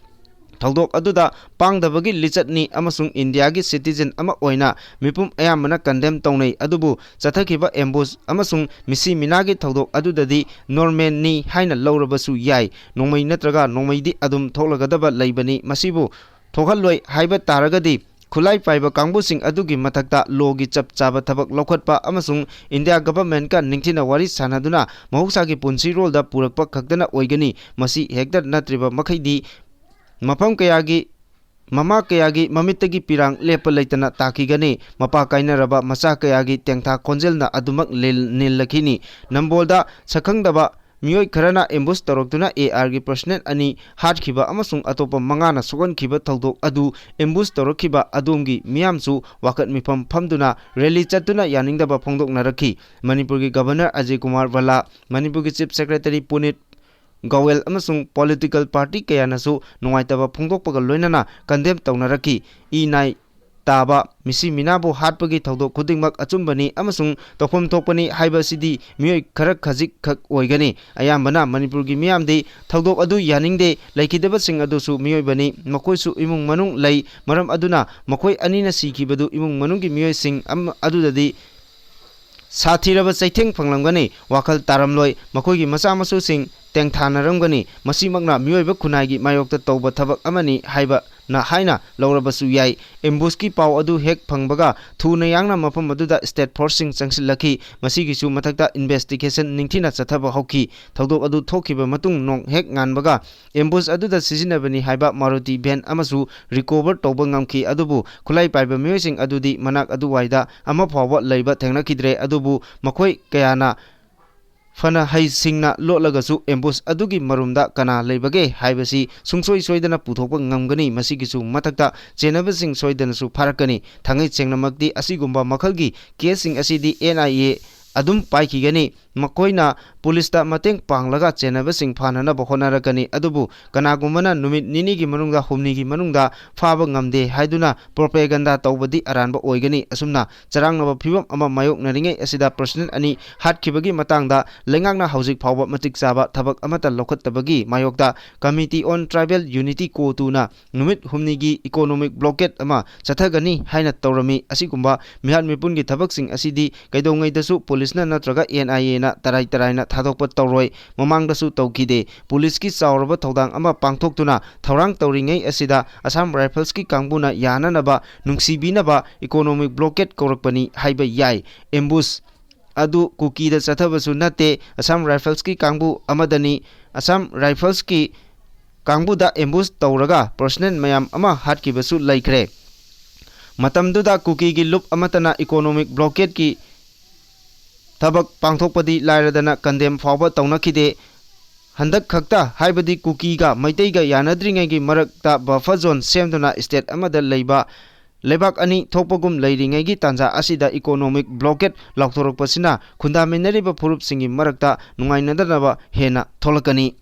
ꯊꯧꯗꯣꯛ ꯑꯗꯨꯗ ꯄꯥꯡꯗꯕꯒꯤ ꯂꯤꯆꯠꯅꯤ ꯑꯃꯁꯨꯡ ꯏꯟꯗꯤꯌꯥꯒꯤ citizen ꯑꯃ ꯑꯣꯏꯅ ꯃꯤꯄꯨꯝ ꯑꯌꯥꯝꯕꯅ condemn ꯇꯧꯅꯩ꯫ ꯑꯗꯨꯕꯨ ꯆꯠꯊꯈꯤꯕ ambush ꯑꯃꯁꯨꯡ ꯃꯤꯁꯤ ꯃꯤꯅꯥꯒꯤ ꯊꯧꯗꯣꯛ ꯑꯗꯨꯗꯗꯤ normalꯅꯤ ꯍꯥꯏꯅ ꯂꯧꯔꯕꯁꯨ ꯌꯥꯏ꯫ ꯅꯣꯡꯃꯩ ꯅꯠꯇ꯭ꯔꯒ ꯅꯣꯡꯃꯩꯗꯤ ꯑꯗꯨꯝ ꯊꯣꯛꯂꯒꯗꯕ ꯂꯩꯕꯅꯤ꯫ ꯃꯁꯤꯕꯨ ꯊꯣꯛꯍꯜꯂꯣꯏ ꯍꯥꯏꯕ ꯇꯥꯔꯒꯗꯤ ꯈꯨꯠꯂꯥꯏ ꯄꯥꯏꯕ ꯀꯥꯡꯕꯨꯁꯤꯡ ꯑꯗꯨꯒꯤ ꯃꯊꯛꯇ ꯂꯣꯒꯤ ꯆꯞ ꯆꯥꯕ ꯊꯕꯛ ꯂꯧꯈꯠꯄ ꯑꯃꯁꯨꯡ ꯏꯟꯗꯤꯌꯥ ꯒꯚꯔꯟꯃꯦꯟꯠꯀ ꯅꯤꯡꯊꯤꯅ ꯋꯥꯔꯤ ꯁꯥꯟꯅꯗꯨꯅ ꯃꯍꯧꯁꯥꯒꯤ ꯄꯨꯟꯁꯤꯔꯣꯜꯗ ꯄꯨꯔꯛꯄ ꯈꯛꯇꯅ ꯑꯣꯏꯒꯅꯤ꯫ ꯃꯁꯤ ꯍꯦꯛꯇ ꯅꯠꯇ꯭ꯔꯤꯕ ꯃꯈꯩꯗꯤ ꯃꯐꯝ ꯀꯌꯥꯒꯤ, ꯃꯃꯥ ꯀꯌꯥꯒꯤ ꯃꯃꯤꯠꯇꯒꯤ ꯄꯤꯔꯥꯡ ꯂꯦꯞꯄ ꯂꯩꯇꯅ ꯇꯥꯈꯤꯒꯅꯤ꯫ ꯃꯄꯥ ꯀꯥꯏꯅꯔꯕ ꯃꯆꯥ ꯀꯌꯥꯒꯤ ꯇꯦꯡꯊꯥ ꯈꯣꯟꯖꯦꯜꯅ ꯑꯗꯨꯃꯛ ꯂꯤꯜ-, ꯅꯤꯜꯂꯛꯈꯤꯅꯤ꯫ ꯅꯝꯕꯣꯜꯗ ꯁꯛꯈꯪꯗꯕ ꯃꯤꯑꯣꯏ ꯈꯔꯅ ꯑꯦꯝꯕꯨꯁ ꯇꯧꯔꯛꯇꯨꯅ ꯑꯦ ꯑꯥꯔꯒꯤ ꯄꯔꯁꯅꯦꯜ ꯑꯅꯤ ꯍꯥꯠꯈꯤꯕ ꯑꯃꯁꯨꯡ ꯑꯇꯣꯞꯄ ꯃꯉꯥꯅ ꯁꯣꯛꯍꯟꯈꯤꯕ ꯊꯧꯗꯣꯛ ꯑꯗꯨ ꯑꯦꯝꯕꯨꯁ ꯇꯧꯔꯛꯈꯤꯕ ꯑꯗꯣꯝꯒꯤ ꯃꯤꯌꯥꯝꯁꯨ ꯋꯥꯀꯠ ꯃꯤꯐꯝ ꯐꯝꯗꯨꯅ ꯔꯦꯂꯤ ꯆꯠꯇꯨꯅ ꯌꯥꯅꯤꯡꯗꯕ ꯐꯣꯡꯗꯣꯛꯅꯔꯛꯈꯤ꯫ ꯃꯅꯤꯄꯨꯔꯒꯤ ꯒꯚꯔꯅꯔ ꯑꯖꯌ ꯀꯨꯃꯥꯔ ꯚꯜꯂꯥ, ꯃꯅꯤꯄꯨꯔꯒꯤ ꯆꯤꯐ ꯁꯦꯀ꯭ꯔꯦꯇꯔꯤ ꯄꯨꯅꯤꯠ ꯒꯣꯋꯦꯜ ꯑꯃꯁꯨꯡ ꯄꯣꯂꯤꯇꯤꯀꯦꯜ ꯄꯥꯔꯇꯤ ꯀꯌꯥꯅꯁꯨ ꯅꯨꯡꯉꯥꯏꯇꯕ ꯐꯣꯡꯗꯣꯛꯄꯒ ꯂꯣꯏꯅꯅ ꯀꯟꯗꯦꯝ ꯇꯧꯅꯔꯛꯈꯤ꯫ ꯏ ꯅꯥꯏ ꯇꯥꯕ ꯃꯤꯁꯤ ꯃꯤꯅꯥꯕꯨ ꯍꯥꯠꯄꯒꯤ ꯊꯧꯗꯣꯛ ꯈꯨꯗꯤꯡꯃꯛ ꯑꯆꯨꯝꯕꯅꯤ ꯑꯃꯁꯨꯡ ꯇꯧꯐꯝ ꯊꯣꯛꯄꯅꯤ ꯍꯥꯏꯕꯁꯤꯗꯤ ꯃꯤꯑꯣꯏ ꯈꯔ ꯈꯖꯤꯛ ꯈꯛ ꯑꯣꯏꯒꯅꯤ꯫ ꯑꯌꯥꯝꯕꯅ ꯃꯅꯤꯄꯨꯔꯒꯤ ꯃꯤꯌꯥꯝꯗꯤ ꯊꯧꯗꯣꯛ ꯑꯗꯨ ꯌꯥꯅꯤꯡꯗꯦ꯫ ꯂꯩꯈꯤꯗꯕꯁꯤꯡ ꯑꯗꯨꯁꯨ ꯃꯤꯑꯣꯏꯕꯅꯤ, ꯃꯈꯣꯏꯁꯨ ꯏꯃꯨꯡ ꯃꯅꯨꯡ ꯂꯩ꯫ ꯃꯔꯝ ꯑꯗꯨꯅ ꯃꯈꯣꯏ ꯑꯅꯤꯅ ꯁꯤꯈꯤꯕꯗꯨ ꯏꯃꯨꯡ ꯃꯅꯨꯡꯒꯤ ꯃꯤꯑꯣꯏꯁꯤꯡ ꯑꯃ-, ꯑꯗꯨꯗꯗꯤ ꯁꯥꯊꯤꯔꯕ ꯆꯩꯊꯦꯡ ꯐꯪꯂꯝꯒꯅꯤ, ꯋꯥꯈꯜ ꯇꯥꯔꯝꯂꯣꯏ, ꯃꯈꯣꯏꯒꯤ ꯃꯆꯥ ꯃꯁꯨꯁꯤꯡ ꯇꯦꯡꯊꯥꯅꯔꯝꯒꯅꯤ꯫ ꯃꯁꯤꯃꯛꯅ ꯃꯤꯑꯣꯏꯕ ꯈꯨꯟꯅꯥꯏꯒꯤ ꯃꯥꯌꯣꯛꯇ ꯇꯧꯕ ꯊꯕꯛ ꯑꯃꯅꯤ ꯍꯥꯏꯕꯅ ꯍꯥꯏꯅ ꯂꯧꯔꯕꯁꯨ ꯌꯥꯏ꯫ ꯑꯦꯝꯕꯨꯁꯀꯤ ꯄꯥꯎ ꯑꯗꯨ ꯍꯦꯛ ꯐꯪꯕꯒ ꯊꯨꯅ ꯌꯥꯡꯅ ꯃꯐꯝ ꯑꯗꯨꯗ ꯁ꯭ꯇꯦꯠ ꯐꯣꯔꯁꯁꯤꯡ ꯆꯪꯁꯤꯜꯂꯛꯈꯤ꯫ ꯃꯁꯤꯒꯤꯁꯨ ꯃꯊꯛꯇ ꯏꯟꯚꯦꯁꯇꯤꯒꯦꯁꯟ ꯅꯤꯡꯊꯤꯅ ꯆꯠꯊꯕ ꯍꯧꯈꯤ꯫ ꯊꯧꯗꯣꯛ ꯑꯗꯨ ꯊꯣꯛꯈꯤꯕ ꯃꯇꯨꯡ ꯅꯣꯡ ꯍꯦꯛ ꯉꯥꯟꯕꯒ ꯑꯦꯝꯕꯨꯁ ꯑꯗꯨꯗ ꯁꯤꯖꯤꯟꯅꯕꯅꯤ ꯍꯥꯏꯕ ꯃꯥꯔꯨꯇꯤ ꯚꯦꯟ ꯑꯃꯁꯨ ꯔꯤꯀꯣꯚꯔ ꯇꯧꯕ ꯉꯝꯈꯤ꯫ ꯑꯗꯨꯕꯨ ꯈꯨꯠꯂꯥꯏ ꯄꯥꯏꯕ ꯃꯤꯑꯣꯏꯁꯤꯡ ꯑꯗꯨꯗꯤ ꯃꯅꯥꯛ ꯑꯗꯨꯋꯥꯏꯗ ꯑꯃ ꯐꯥꯎꯕ ꯂꯩꯕ ꯊꯦꯡꯅꯈꯤꯗ꯭ꯔꯦ꯫ ꯑꯗꯨꯕꯨ ꯃꯈꯣꯏ ꯀꯌꯥꯅ ꯐꯅ ꯍꯩꯁꯤꯡꯅ ꯂꯣꯠꯂꯒꯁꯨ ꯑꯦꯝꯕꯨꯁ ꯑꯗꯨꯒꯤ ꯃꯔꯨꯝꯗ ꯀꯅꯥ ꯂꯩꯕꯒꯦ ꯍꯥꯏꯕꯁꯤ ꯁꯨꯡꯁꯣꯏ ꯁꯣꯏꯗꯅ ꯄꯨꯊꯣꯛꯄ ꯉꯝꯒꯅꯤ꯫ ꯃꯁꯤꯒꯤꯁꯨ ꯃꯊꯛꯇ ꯆꯦꯟꯅꯕꯁꯤꯡ ꯁꯣꯏꯗꯅꯁꯨ ꯐꯥꯔꯛꯀꯅꯤ꯫ ꯊꯥꯡꯉꯩ ꯁꯦꯡꯅꯃꯛꯇꯤ ꯑꯁꯤꯒꯨꯝꯕ ꯃꯈꯜꯒꯤ ꯀꯦꯁꯁꯤꯡ ꯑꯁꯤꯗꯤ ꯑꯦꯟ ꯑꯥꯏ ꯑꯦ ꯑꯗꯨꯝ ꯄꯥꯏꯈꯤꯒꯅꯤ꯫ ꯃꯈꯣꯏꯅ ꯄꯨꯂꯤꯁꯇ ꯃꯇꯦꯡ ꯄꯥꯡꯂꯒ ꯆꯦꯟꯅꯕꯁꯤꯡ ꯐꯥꯅꯅꯕ ꯍꯣꯠꯅꯔꯛꯀꯅꯤ꯫ ꯑꯗꯨꯕꯨ ꯀꯅꯥꯒꯨꯝꯕꯅ ꯅꯨꯃꯤꯠ ꯅꯤꯅꯤꯒꯤ ꯃꯅꯨꯡꯗ, ꯍꯨꯝꯅꯤꯒꯤ ꯃꯅꯨꯡꯗ ꯐꯥꯕ ꯉꯝꯗꯦ ꯍꯥꯏꯗꯨꯅ ꯄ꯭ꯔꯣꯄꯦꯒꯟꯗꯥ ꯇꯧꯕꯗꯤ ꯑꯔꯥꯟꯕ ꯑꯣꯏꯒꯅꯤ꯫ ꯑꯁꯨꯝꯅ ꯆꯔꯥꯡꯅꯕ ꯐꯤꯚꯝ ꯑꯃ ꯃꯥꯌꯣꯛꯅꯔꯤꯉꯩ ꯑꯁꯤꯗ ꯄꯔꯁꯅꯦꯜ ꯑꯅꯤ ꯍꯥꯠꯈꯤꯕꯒꯤ ꯃꯇꯥꯡꯗ ꯂꯩꯉꯥꯛꯅ ꯍꯧꯖꯤꯛ ꯐꯥꯎꯕ ꯃꯇꯤꯛ ꯆꯥꯕ ꯊꯕꯛ ꯑꯃꯠꯇ ꯂꯧꯈꯠꯇꯕꯒꯤ ꯃꯥꯌꯣꯛꯇ Committee on Tribal Unity, ꯀꯣꯇꯨꯅ ꯅꯨꯃꯤꯠ ꯍꯨꯝꯅꯤꯒꯤ ꯏꯀꯣꯅꯣꯃꯤꯛ ꯕ꯭ꯂꯣꯀꯦꯠ ꯑꯃ ꯆꯠꯊꯒꯅꯤ ꯍꯥꯏꯅ ꯇꯧꯔꯝꯃꯤ꯫ ꯑꯁꯤꯒꯨꯝꯕ ꯃꯤꯍꯥꯠ ꯃꯤꯄꯨꯟꯒꯤ ꯊꯕꯛꯁꯤꯡ ꯑꯁꯤꯗꯤ ꯀꯩꯗꯧꯉꯩꯗꯁꯨ ꯄꯨꯂꯤꯁꯅ ꯅꯠꯇ꯭ꯔꯒ ꯑꯦꯟ ꯑꯥꯏ ꯑꯦꯅ ꯅ ꯇꯔꯥꯏ ꯇꯔꯥꯏꯅ ꯊꯥꯗꯣꯛꯄ ꯇꯧꯔꯣꯏ꯫ ꯃꯃꯥꯡꯗꯁꯨ ꯇꯧꯈꯤꯗꯦ꯫ ꯄꯨꯂꯤꯁꯀꯤ ꯆꯥꯎꯔꯕ ꯊꯧꯗꯥꯡ ꯑꯃ ꯄꯥꯡꯊꯣꯛꯇꯨꯅ ꯊꯧꯔꯥꯡ ꯇꯧꯔꯤꯉꯩ ꯑꯁꯤꯗ ꯑꯁꯥꯝ ꯔꯥꯏꯐꯜꯁꯀꯤ ꯀꯥꯡꯕꯨꯅ ꯌꯥꯅꯅꯕ ꯅꯨꯡꯁꯤꯕꯤꯅꯕ ꯏꯀꯣꯅꯣꯃꯤꯛ ꯕ꯭ꯂꯣꯀꯦꯠ ꯀꯧꯔꯛꯄꯅꯤ ꯍꯥꯏꯕ ꯌꯥꯏ꯫ ꯑꯦꯝꯕꯨꯁ ꯑꯗꯨ ꯀꯨꯀꯤꯗ ꯆꯠꯊꯕꯁꯨ ꯅꯠꯇꯦ, ꯑꯁꯥꯝ ꯔꯥꯏꯐꯜꯁꯀꯤ ꯀꯥꯡꯕꯨ ꯑꯃꯗꯅꯤ꯫ ꯑꯁꯥꯝ ꯔꯥꯏꯐꯜꯁꯀꯤ ꯀꯥꯡꯕꯨꯗ ꯑꯦꯝꯕꯨꯁ ꯇꯧꯔꯒ ꯄꯔꯁꯅꯦꯜ ꯃꯌꯥꯝ ꯑꯃ ꯍꯥꯠꯈꯤꯕꯁꯨ ꯂꯩꯈ꯭ꯔꯦ꯫ ꯃꯇꯝꯗꯨꯗ ꯀꯨꯀꯤꯒꯤ ꯂꯨꯞ ꯑꯃꯠꯇꯅ ꯏꯀꯣꯅꯣꯃꯤꯛ ꯕ꯭ꯂꯣꯀꯦꯠꯀꯤ ꯊꯕꯛ ꯄꯥꯡꯊꯣꯛꯄꯗꯤ ꯂꯥꯏꯔꯗꯅ ꯀꯟꯗꯦꯝ ꯐꯥꯎꯕ ꯇꯧꯅꯈꯤꯗꯦ꯫ ꯍꯟꯗꯛ ꯈꯛꯇ, ꯍꯥꯏꯕꯗꯤ ꯀꯨꯀꯤꯒ ꯃꯩꯇꯩꯒ ꯌꯥꯅꯗ꯭ꯔꯤꯉꯩꯒꯤ ꯃꯔꯛꯇ ꯕꯐꯔ ꯖꯣꯟ ꯁꯦꯝꯗꯨꯅ ꯁ꯭ꯇꯦꯠ ꯑꯃꯗ ꯂꯩꯕ ꯂꯩꯕꯥꯛ ꯑꯅꯤ ꯊꯣꯛꯄꯒꯨꯝ ꯂꯩꯔꯤꯉꯩꯒꯤ ꯇꯥꯟꯖꯥ ꯑꯁꯤꯗ ꯏꯀꯣꯅꯣꯃꯤꯛ ꯕ꯭ꯂꯣꯀꯦꯠ ꯂꯥꯎꯊꯣꯔꯛꯄꯁꯤꯅ ꯈꯨꯟꯗꯥꯃꯤꯟꯅꯔꯤꯕ ꯐꯨꯔꯨꯞꯁꯤꯡꯒꯤ ꯃꯔꯛꯇ ꯅꯨꯡꯉꯥꯏꯅꯗꯅꯕ ꯍꯦꯟꯅ ꯊꯣꯛꯂꯛꯀꯅꯤ꯫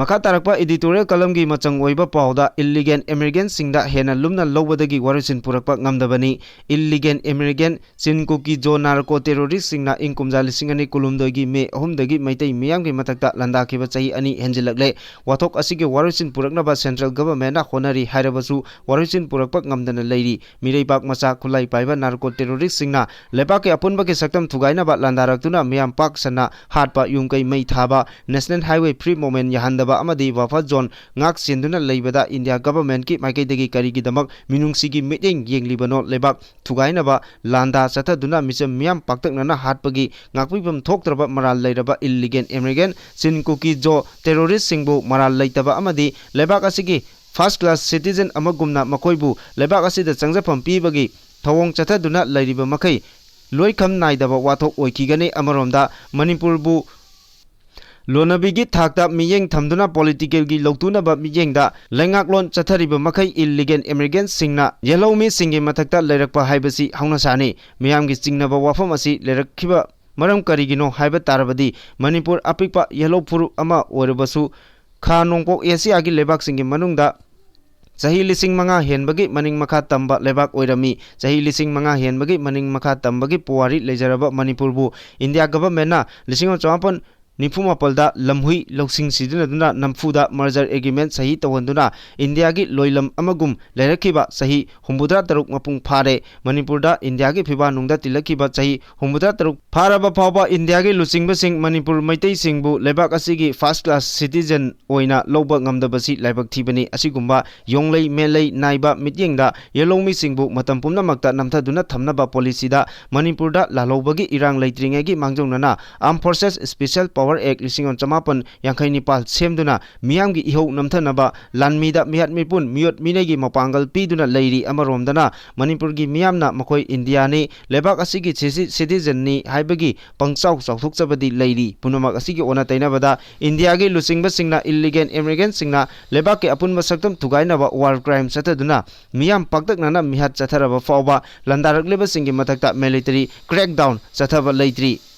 ꯃꯈꯥ ꯇꯥꯔꯛꯄ ꯏꯗꯤꯇꯣꯔꯤꯌꯦꯜ ꯀꯂꯝꯒꯤ ꯃꯆꯪ ꯑꯣꯏꯕ ꯄꯥꯎꯗ, ꯏꯜꯂꯤꯒꯦꯜ ꯏꯃꯤꯒ꯭ꯔꯦꯟꯠꯁꯤꯡꯗ ꯍꯦꯟꯅ ꯂꯨꯝꯅ ꯂꯧꯕꯗꯒꯤ ꯋꯥꯔꯣꯏꯁꯤꯟ ꯄꯨꯔꯛꯄ ꯉꯝꯗꯕꯅꯤ꯫ ꯏꯜꯂꯤꯒꯦꯜ ꯏꯃꯤꯒ꯭ꯔꯦꯟꯠ ꯆꯤꯟ ꯀꯨꯀꯤ ꯖꯣ ꯅꯥꯔꯀꯣ ꯇꯦꯔꯣꯔꯤꯁ꯭ꯠꯁꯤꯡꯅ ꯏꯪ ꯀꯨꯝꯖꯥ ꯂꯤꯁꯤꯡ ꯑꯅꯤ ꯀꯨꯟꯍꯨꯝꯗꯣꯏꯒꯤ ꯃꯦ ꯑꯍꯨꯝꯗꯒꯤ ꯃꯩꯇꯩ ꯃꯤꯌꯥꯝꯒꯤ ꯃꯊꯛꯇ ꯂꯥꯟꯗꯥꯈꯤꯕ ꯆꯍꯤ ꯑꯅꯤ ꯍꯦꯟꯖꯤꯜꯂꯛꯂꯦ꯫ ꯋꯥꯊꯣꯛ ꯑꯁꯤꯒꯤ ꯋꯥꯔꯣꯏꯁꯤꯟ ꯄꯨꯔꯛꯅꯕ ꯁꯦꯟꯇ꯭ꯔꯦꯜ ꯒꯚꯔꯟꯃꯦꯟꯠꯅ ꯍꯣꯠꯅꯔꯤ ꯍꯥꯏꯔꯕꯁꯨ ꯋꯥꯔꯣꯏꯁꯤꯟ ꯄꯨꯔꯛꯄ ꯉꯝꯗꯅ ꯂꯩꯔꯤ꯫ ꯃꯤꯔꯩꯕꯥꯛ ꯃꯆꯥ ꯈꯨꯠꯂꯥꯏ ꯄꯥꯏꯕ ꯅꯥꯔꯀꯣ ꯇꯦꯔꯣꯔꯤꯁ꯭ꯠꯁꯤꯡꯅ ꯂꯩꯕꯥꯛꯀꯤ ꯑꯄꯨꯟꯕꯒꯤ ꯁꯛꯇꯝ ꯊꯨꯒꯥꯏꯅꯕ ꯂꯥꯟꯗꯥꯔꯛꯇꯨꯅ ꯃꯤꯌꯥꯝ ꯄꯥꯛ ꯁꯟꯅ ꯍꯥꯠꯄ, ꯌꯨꯝ ꯀꯩ ꯃꯩ ꯊꯥꯕ, ꯅꯦꯁꯅꯦꯜ ꯍꯥꯏꯋꯦ ꯐ꯭ꯔꯤ ꯃꯨꯚꯃꯦꯟꯠ ꯌꯥꯍꯟꯗꯕ ꯑꯃꯗꯤ ꯕꯐꯔ ꯖꯣꯟ ꯉꯥꯛ ꯁꯦꯟꯗꯨꯅ ꯂꯩꯕꯗ ꯏꯟꯗꯤꯌꯥ ꯒꯚꯔꯟꯃꯦꯟꯠꯀꯤ ꯃꯥꯏꯀꯩꯗꯒꯤ ꯀꯔꯤꯒꯤꯗꯃꯛ ꯃꯤꯅꯨꯡꯁꯤꯒꯤ ꯃꯤꯠꯌꯦꯡ ꯌꯦꯡꯂꯤꯕꯅꯣ? ꯂꯩꯕꯥꯛ ꯊꯨꯒꯥꯏꯅꯕ ꯂꯥꯟꯗꯥ ꯆꯠꯊꯗꯨꯅ ꯃꯤꯆꯝ ꯃꯤꯌꯥꯝ ꯄꯥꯛꯇꯛꯅꯅ ꯍꯥꯠꯄꯒꯤ ꯉꯥꯛꯄꯤꯐꯝ ꯊꯣꯛꯇ꯭ꯔꯕ ꯃꯔꯥꯜ ꯂꯩꯔꯕ ꯏꯜꯂꯤꯒꯦꯜ ꯏꯃꯤꯒ꯭ꯔꯦꯟꯠ ꯆꯤꯟ ꯀꯨꯀꯤ ꯖꯣ ꯇꯦꯔꯣꯔꯤꯁ꯭ꯠꯁꯤꯡꯕꯨ ꯃꯔꯥꯜ ꯂꯩꯇꯕ ꯑꯃꯗꯤ ꯂꯩꯕꯥꯛ ꯑꯁꯤꯒꯤ ꯐꯥꯔꯁꯠ ꯀ꯭ꯂꯥꯁ ꯁꯤꯇꯤꯖꯟ ꯑꯃꯒꯨꯝꯅ ꯃꯈꯣꯏꯕꯨ ꯂꯩꯕꯥꯛ ꯑꯁꯤꯗ ꯆꯪꯖꯐꯝ ꯄꯤꯕꯒꯤ ꯊꯧꯑꯣꯡ ꯆꯠꯊꯗꯨꯅ ꯂꯩꯔꯤꯕ ꯃꯈꯩ ꯂꯣꯏꯈꯝ ꯅꯥꯏꯗꯕ ꯋꯥꯊꯣꯛ ꯑꯣꯏꯈꯤꯒꯅꯤ꯫ ꯑꯃꯔꯣꯝꯗ ꯃꯅꯤꯄꯨꯔꯕꯨ ꯂꯣꯟꯅꯕꯤꯒꯤ ꯊꯥꯛꯇ ꯃꯤꯠꯌꯦꯡ ꯊꯝꯗꯨꯅ ꯄꯣꯂꯤꯇꯤꯀꯦꯜꯒꯤ ꯂꯧꯇꯨꯅꯕ ꯃꯤꯠꯌꯦꯡꯗ ꯂꯩꯉꯥꯛꯂꯣꯟ ꯆꯠꯊꯔꯤꯕ ꯃꯈꯩ ꯏꯜꯂꯤꯒꯦꯜ ꯏꯃꯤꯒ꯭ꯔꯦꯟꯠꯁꯤꯡꯅ ꯌꯦꯜꯍꯧꯃꯤꯁꯤꯡꯒꯤ ꯃꯊꯛꯇ ꯂꯩꯔꯛꯄ ꯍꯥꯏꯕꯁꯤ ꯍꯧꯅꯁꯥꯅꯤ꯫ ꯃꯤꯌꯥꯝꯒꯤ ꯆꯤꯡꯅꯕ ꯋꯥꯐꯝ ꯑꯁꯤ ꯂꯩꯔꯛꯈꯤꯕ ꯃꯔꯝ ꯀꯔꯤꯒꯤꯅꯣ ꯍꯥꯏꯕ ꯇꯥꯔꯕꯗꯤ, ꯃꯅꯤꯄꯨꯔ ꯑꯄꯤꯛꯄ ꯌꯦꯜꯍꯧ ꯐꯨꯔꯨꯞ ꯑꯃ ꯑꯣꯏꯔꯕꯁꯨ ꯈꯥ ꯅꯣꯡꯄꯣꯛ ꯑꯦꯁꯤꯌꯥꯒꯤ ꯂꯩꯕꯥꯛꯁꯤꯡꯒꯤ ꯃꯅꯨꯡꯗ ꯆꯍꯤ ꯂꯤꯁꯤꯡ ꯃꯉꯥ ꯍꯦꯟꯕꯒꯤ ꯃꯅꯤꯡ ꯃꯈꯥ ꯇꯝꯕ ꯂꯩꯕꯥꯛ ꯑꯣꯏꯔꯝꯃꯤ꯫ ꯆꯍꯤ ꯂꯤꯁꯤꯡ ꯃꯉꯥ ꯍꯦꯟꯕꯒꯤ ꯃꯅꯤꯡ ꯃꯈꯥ ꯇꯝꯕꯒꯤ ꯄꯨꯋꯥꯔꯤ ꯂꯩꯖꯔꯕ ꯃꯅꯤꯄꯨꯔꯕꯨ ꯏꯟꯗꯤꯌꯥ ꯒꯚꯔꯟꯃꯦꯟꯠꯅ ꯂꯤꯁꯤꯡ ꯑꯃ ꯆꯃꯥꯄꯟ ꯅꯤꯐꯨ ꯃꯥꯄꯜꯗ ꯂꯝꯍꯨꯏ ꯂꯧꯁꯤꯡ ꯁꯤꯖꯤꯟꯅꯗꯨꯅ ꯅꯝꯐꯨꯗ merger agreement ꯁꯍꯤ ꯇꯧꯍꯟꯗꯨꯅ ꯏꯟꯗꯤꯌꯥꯒꯤ ꯂꯣꯏꯂꯝ ꯑꯃꯒꯨꯝ ꯂꯩꯔꯛꯈꯤꯕ ꯆꯍꯤ ꯍꯨꯝꯐꯨꯇꯔꯥ ꯇꯔꯨꯛ ꯃꯄꯨꯡ ꯐꯥꯔꯦ꯫ ꯃꯅꯤꯄꯨꯔꯗ ꯏꯟꯗꯤꯌꯥꯒꯤ ꯐꯤꯕꯥ ꯅꯨꯡꯗ ꯇꯤꯜꯂꯛꯈꯤꯕ ꯆꯍꯤ ꯍꯨꯝꯐꯨꯇꯔꯥ ꯇꯔꯨꯛ ꯐꯥꯔꯕ ꯐꯥꯎꯕ ꯏꯟꯗꯤꯌꯥꯒꯤ ꯂꯨꯆꯤꯡꯕꯁꯤꯡ ꯃꯅꯤꯄꯨꯔ ꯃꯩꯇꯩꯁꯤꯡꯕꯨ ꯂꯩꯕꯥꯛ ꯑꯁꯤꯒꯤ first class citizen ꯑꯣꯏꯅ ꯂꯧꯕ ꯉꯝꯗꯕꯁꯤ ꯂꯥꯏꯕꯛ ꯊꯤꯕꯅꯤ꯫ ꯑꯁꯤꯒꯨꯝꯕ ꯌꯣꯡꯂꯩ ꯃꯦꯂꯩ ꯅꯥꯏꯕ ꯃꯤꯠꯌꯦꯡꯗ ꯌꯦꯜꯍꯧꯃꯤꯁꯤꯡꯕꯨ ꯃꯇꯝ ꯄꯨꯝꯅꯃꯛꯇ ꯅꯝꯊꯗꯨꯅ ꯊꯝꯅꯕ policyꯗ ꯃꯅꯤꯄꯨꯔꯗ ꯂꯥꯜꯍꯧꯕꯒꯤ ꯏꯔꯥꯡ ꯂꯩꯇ꯭ꯔꯤꯉꯩꯒꯤ ꯃꯥꯡꯖꯧꯅꯅ Armed Forces Special Power Act ꯂꯤꯁꯤꯡ ꯑꯃ ꯆꯃꯥꯄꯟ ꯌꯥꯡꯈꯩ ꯅꯤꯄꯥꯜ ꯁꯦꯝꯗꯨꯅ ꯃꯤꯌꯥꯝꯒꯤ ꯏꯍꯧ ꯅꯝꯊꯅꯕ ꯂꯥꯟꯃꯤꯗ ꯃꯤꯍꯥꯠ ꯃꯤꯄꯨꯟ ꯃꯤꯑꯣꯠ ꯃꯤꯅꯩꯒꯤ ꯃꯄꯥꯡꯒꯜ ꯄꯤꯗꯨꯅ ꯂꯩꯔꯤ꯫ ꯑꯃꯔꯣꯝꯗꯅ ꯃꯅꯤꯄꯨꯔꯒꯤ ꯃꯤꯌꯥꯝꯅ ꯃꯈꯣꯏ ꯏꯟꯗꯤꯌꯥꯅꯤ, ꯂꯩꯕꯥꯛ ꯑꯁꯤꯒꯤ citizenꯅꯤ ꯍꯥꯏꯕꯒꯤ ꯄꯪꯆꯥꯎ ꯆꯥꯎꯊꯣꯛꯆꯕꯗꯤ ꯂꯩꯔꯤ꯫ ꯄꯨꯝꯅꯃꯛ ꯑꯁꯤꯒꯤ ꯑꯣꯟꯅ ꯇꯩꯅꯕꯗ ꯏꯟꯗꯤꯌꯥꯒꯤ ꯂꯨꯆꯤꯡꯕꯁꯤꯡꯅ, illegal immigrantꯁꯤꯡꯅ ꯂꯩꯕꯥꯛꯀꯤ ꯑꯄꯨꯟꯕ ꯁꯛꯇꯝ ꯊꯨꯒꯥꯏꯅꯕ war crime ꯆꯠꯊꯗꯨꯅ ꯃꯤꯌꯥꯝ ꯄꯥꯛꯇꯛꯅꯅ ꯃꯤꯍꯥꯠ ꯆꯠꯊꯔꯕ ꯐꯥꯎꯕ ꯂꯥꯟꯗꯥꯔꯛꯂꯤꯕꯁꯤꯡꯒꯤ ꯃꯊꯛꯇ military crackdown ꯆꯠꯊꯕ ꯂꯩꯇ꯭ꯔꯤ꯫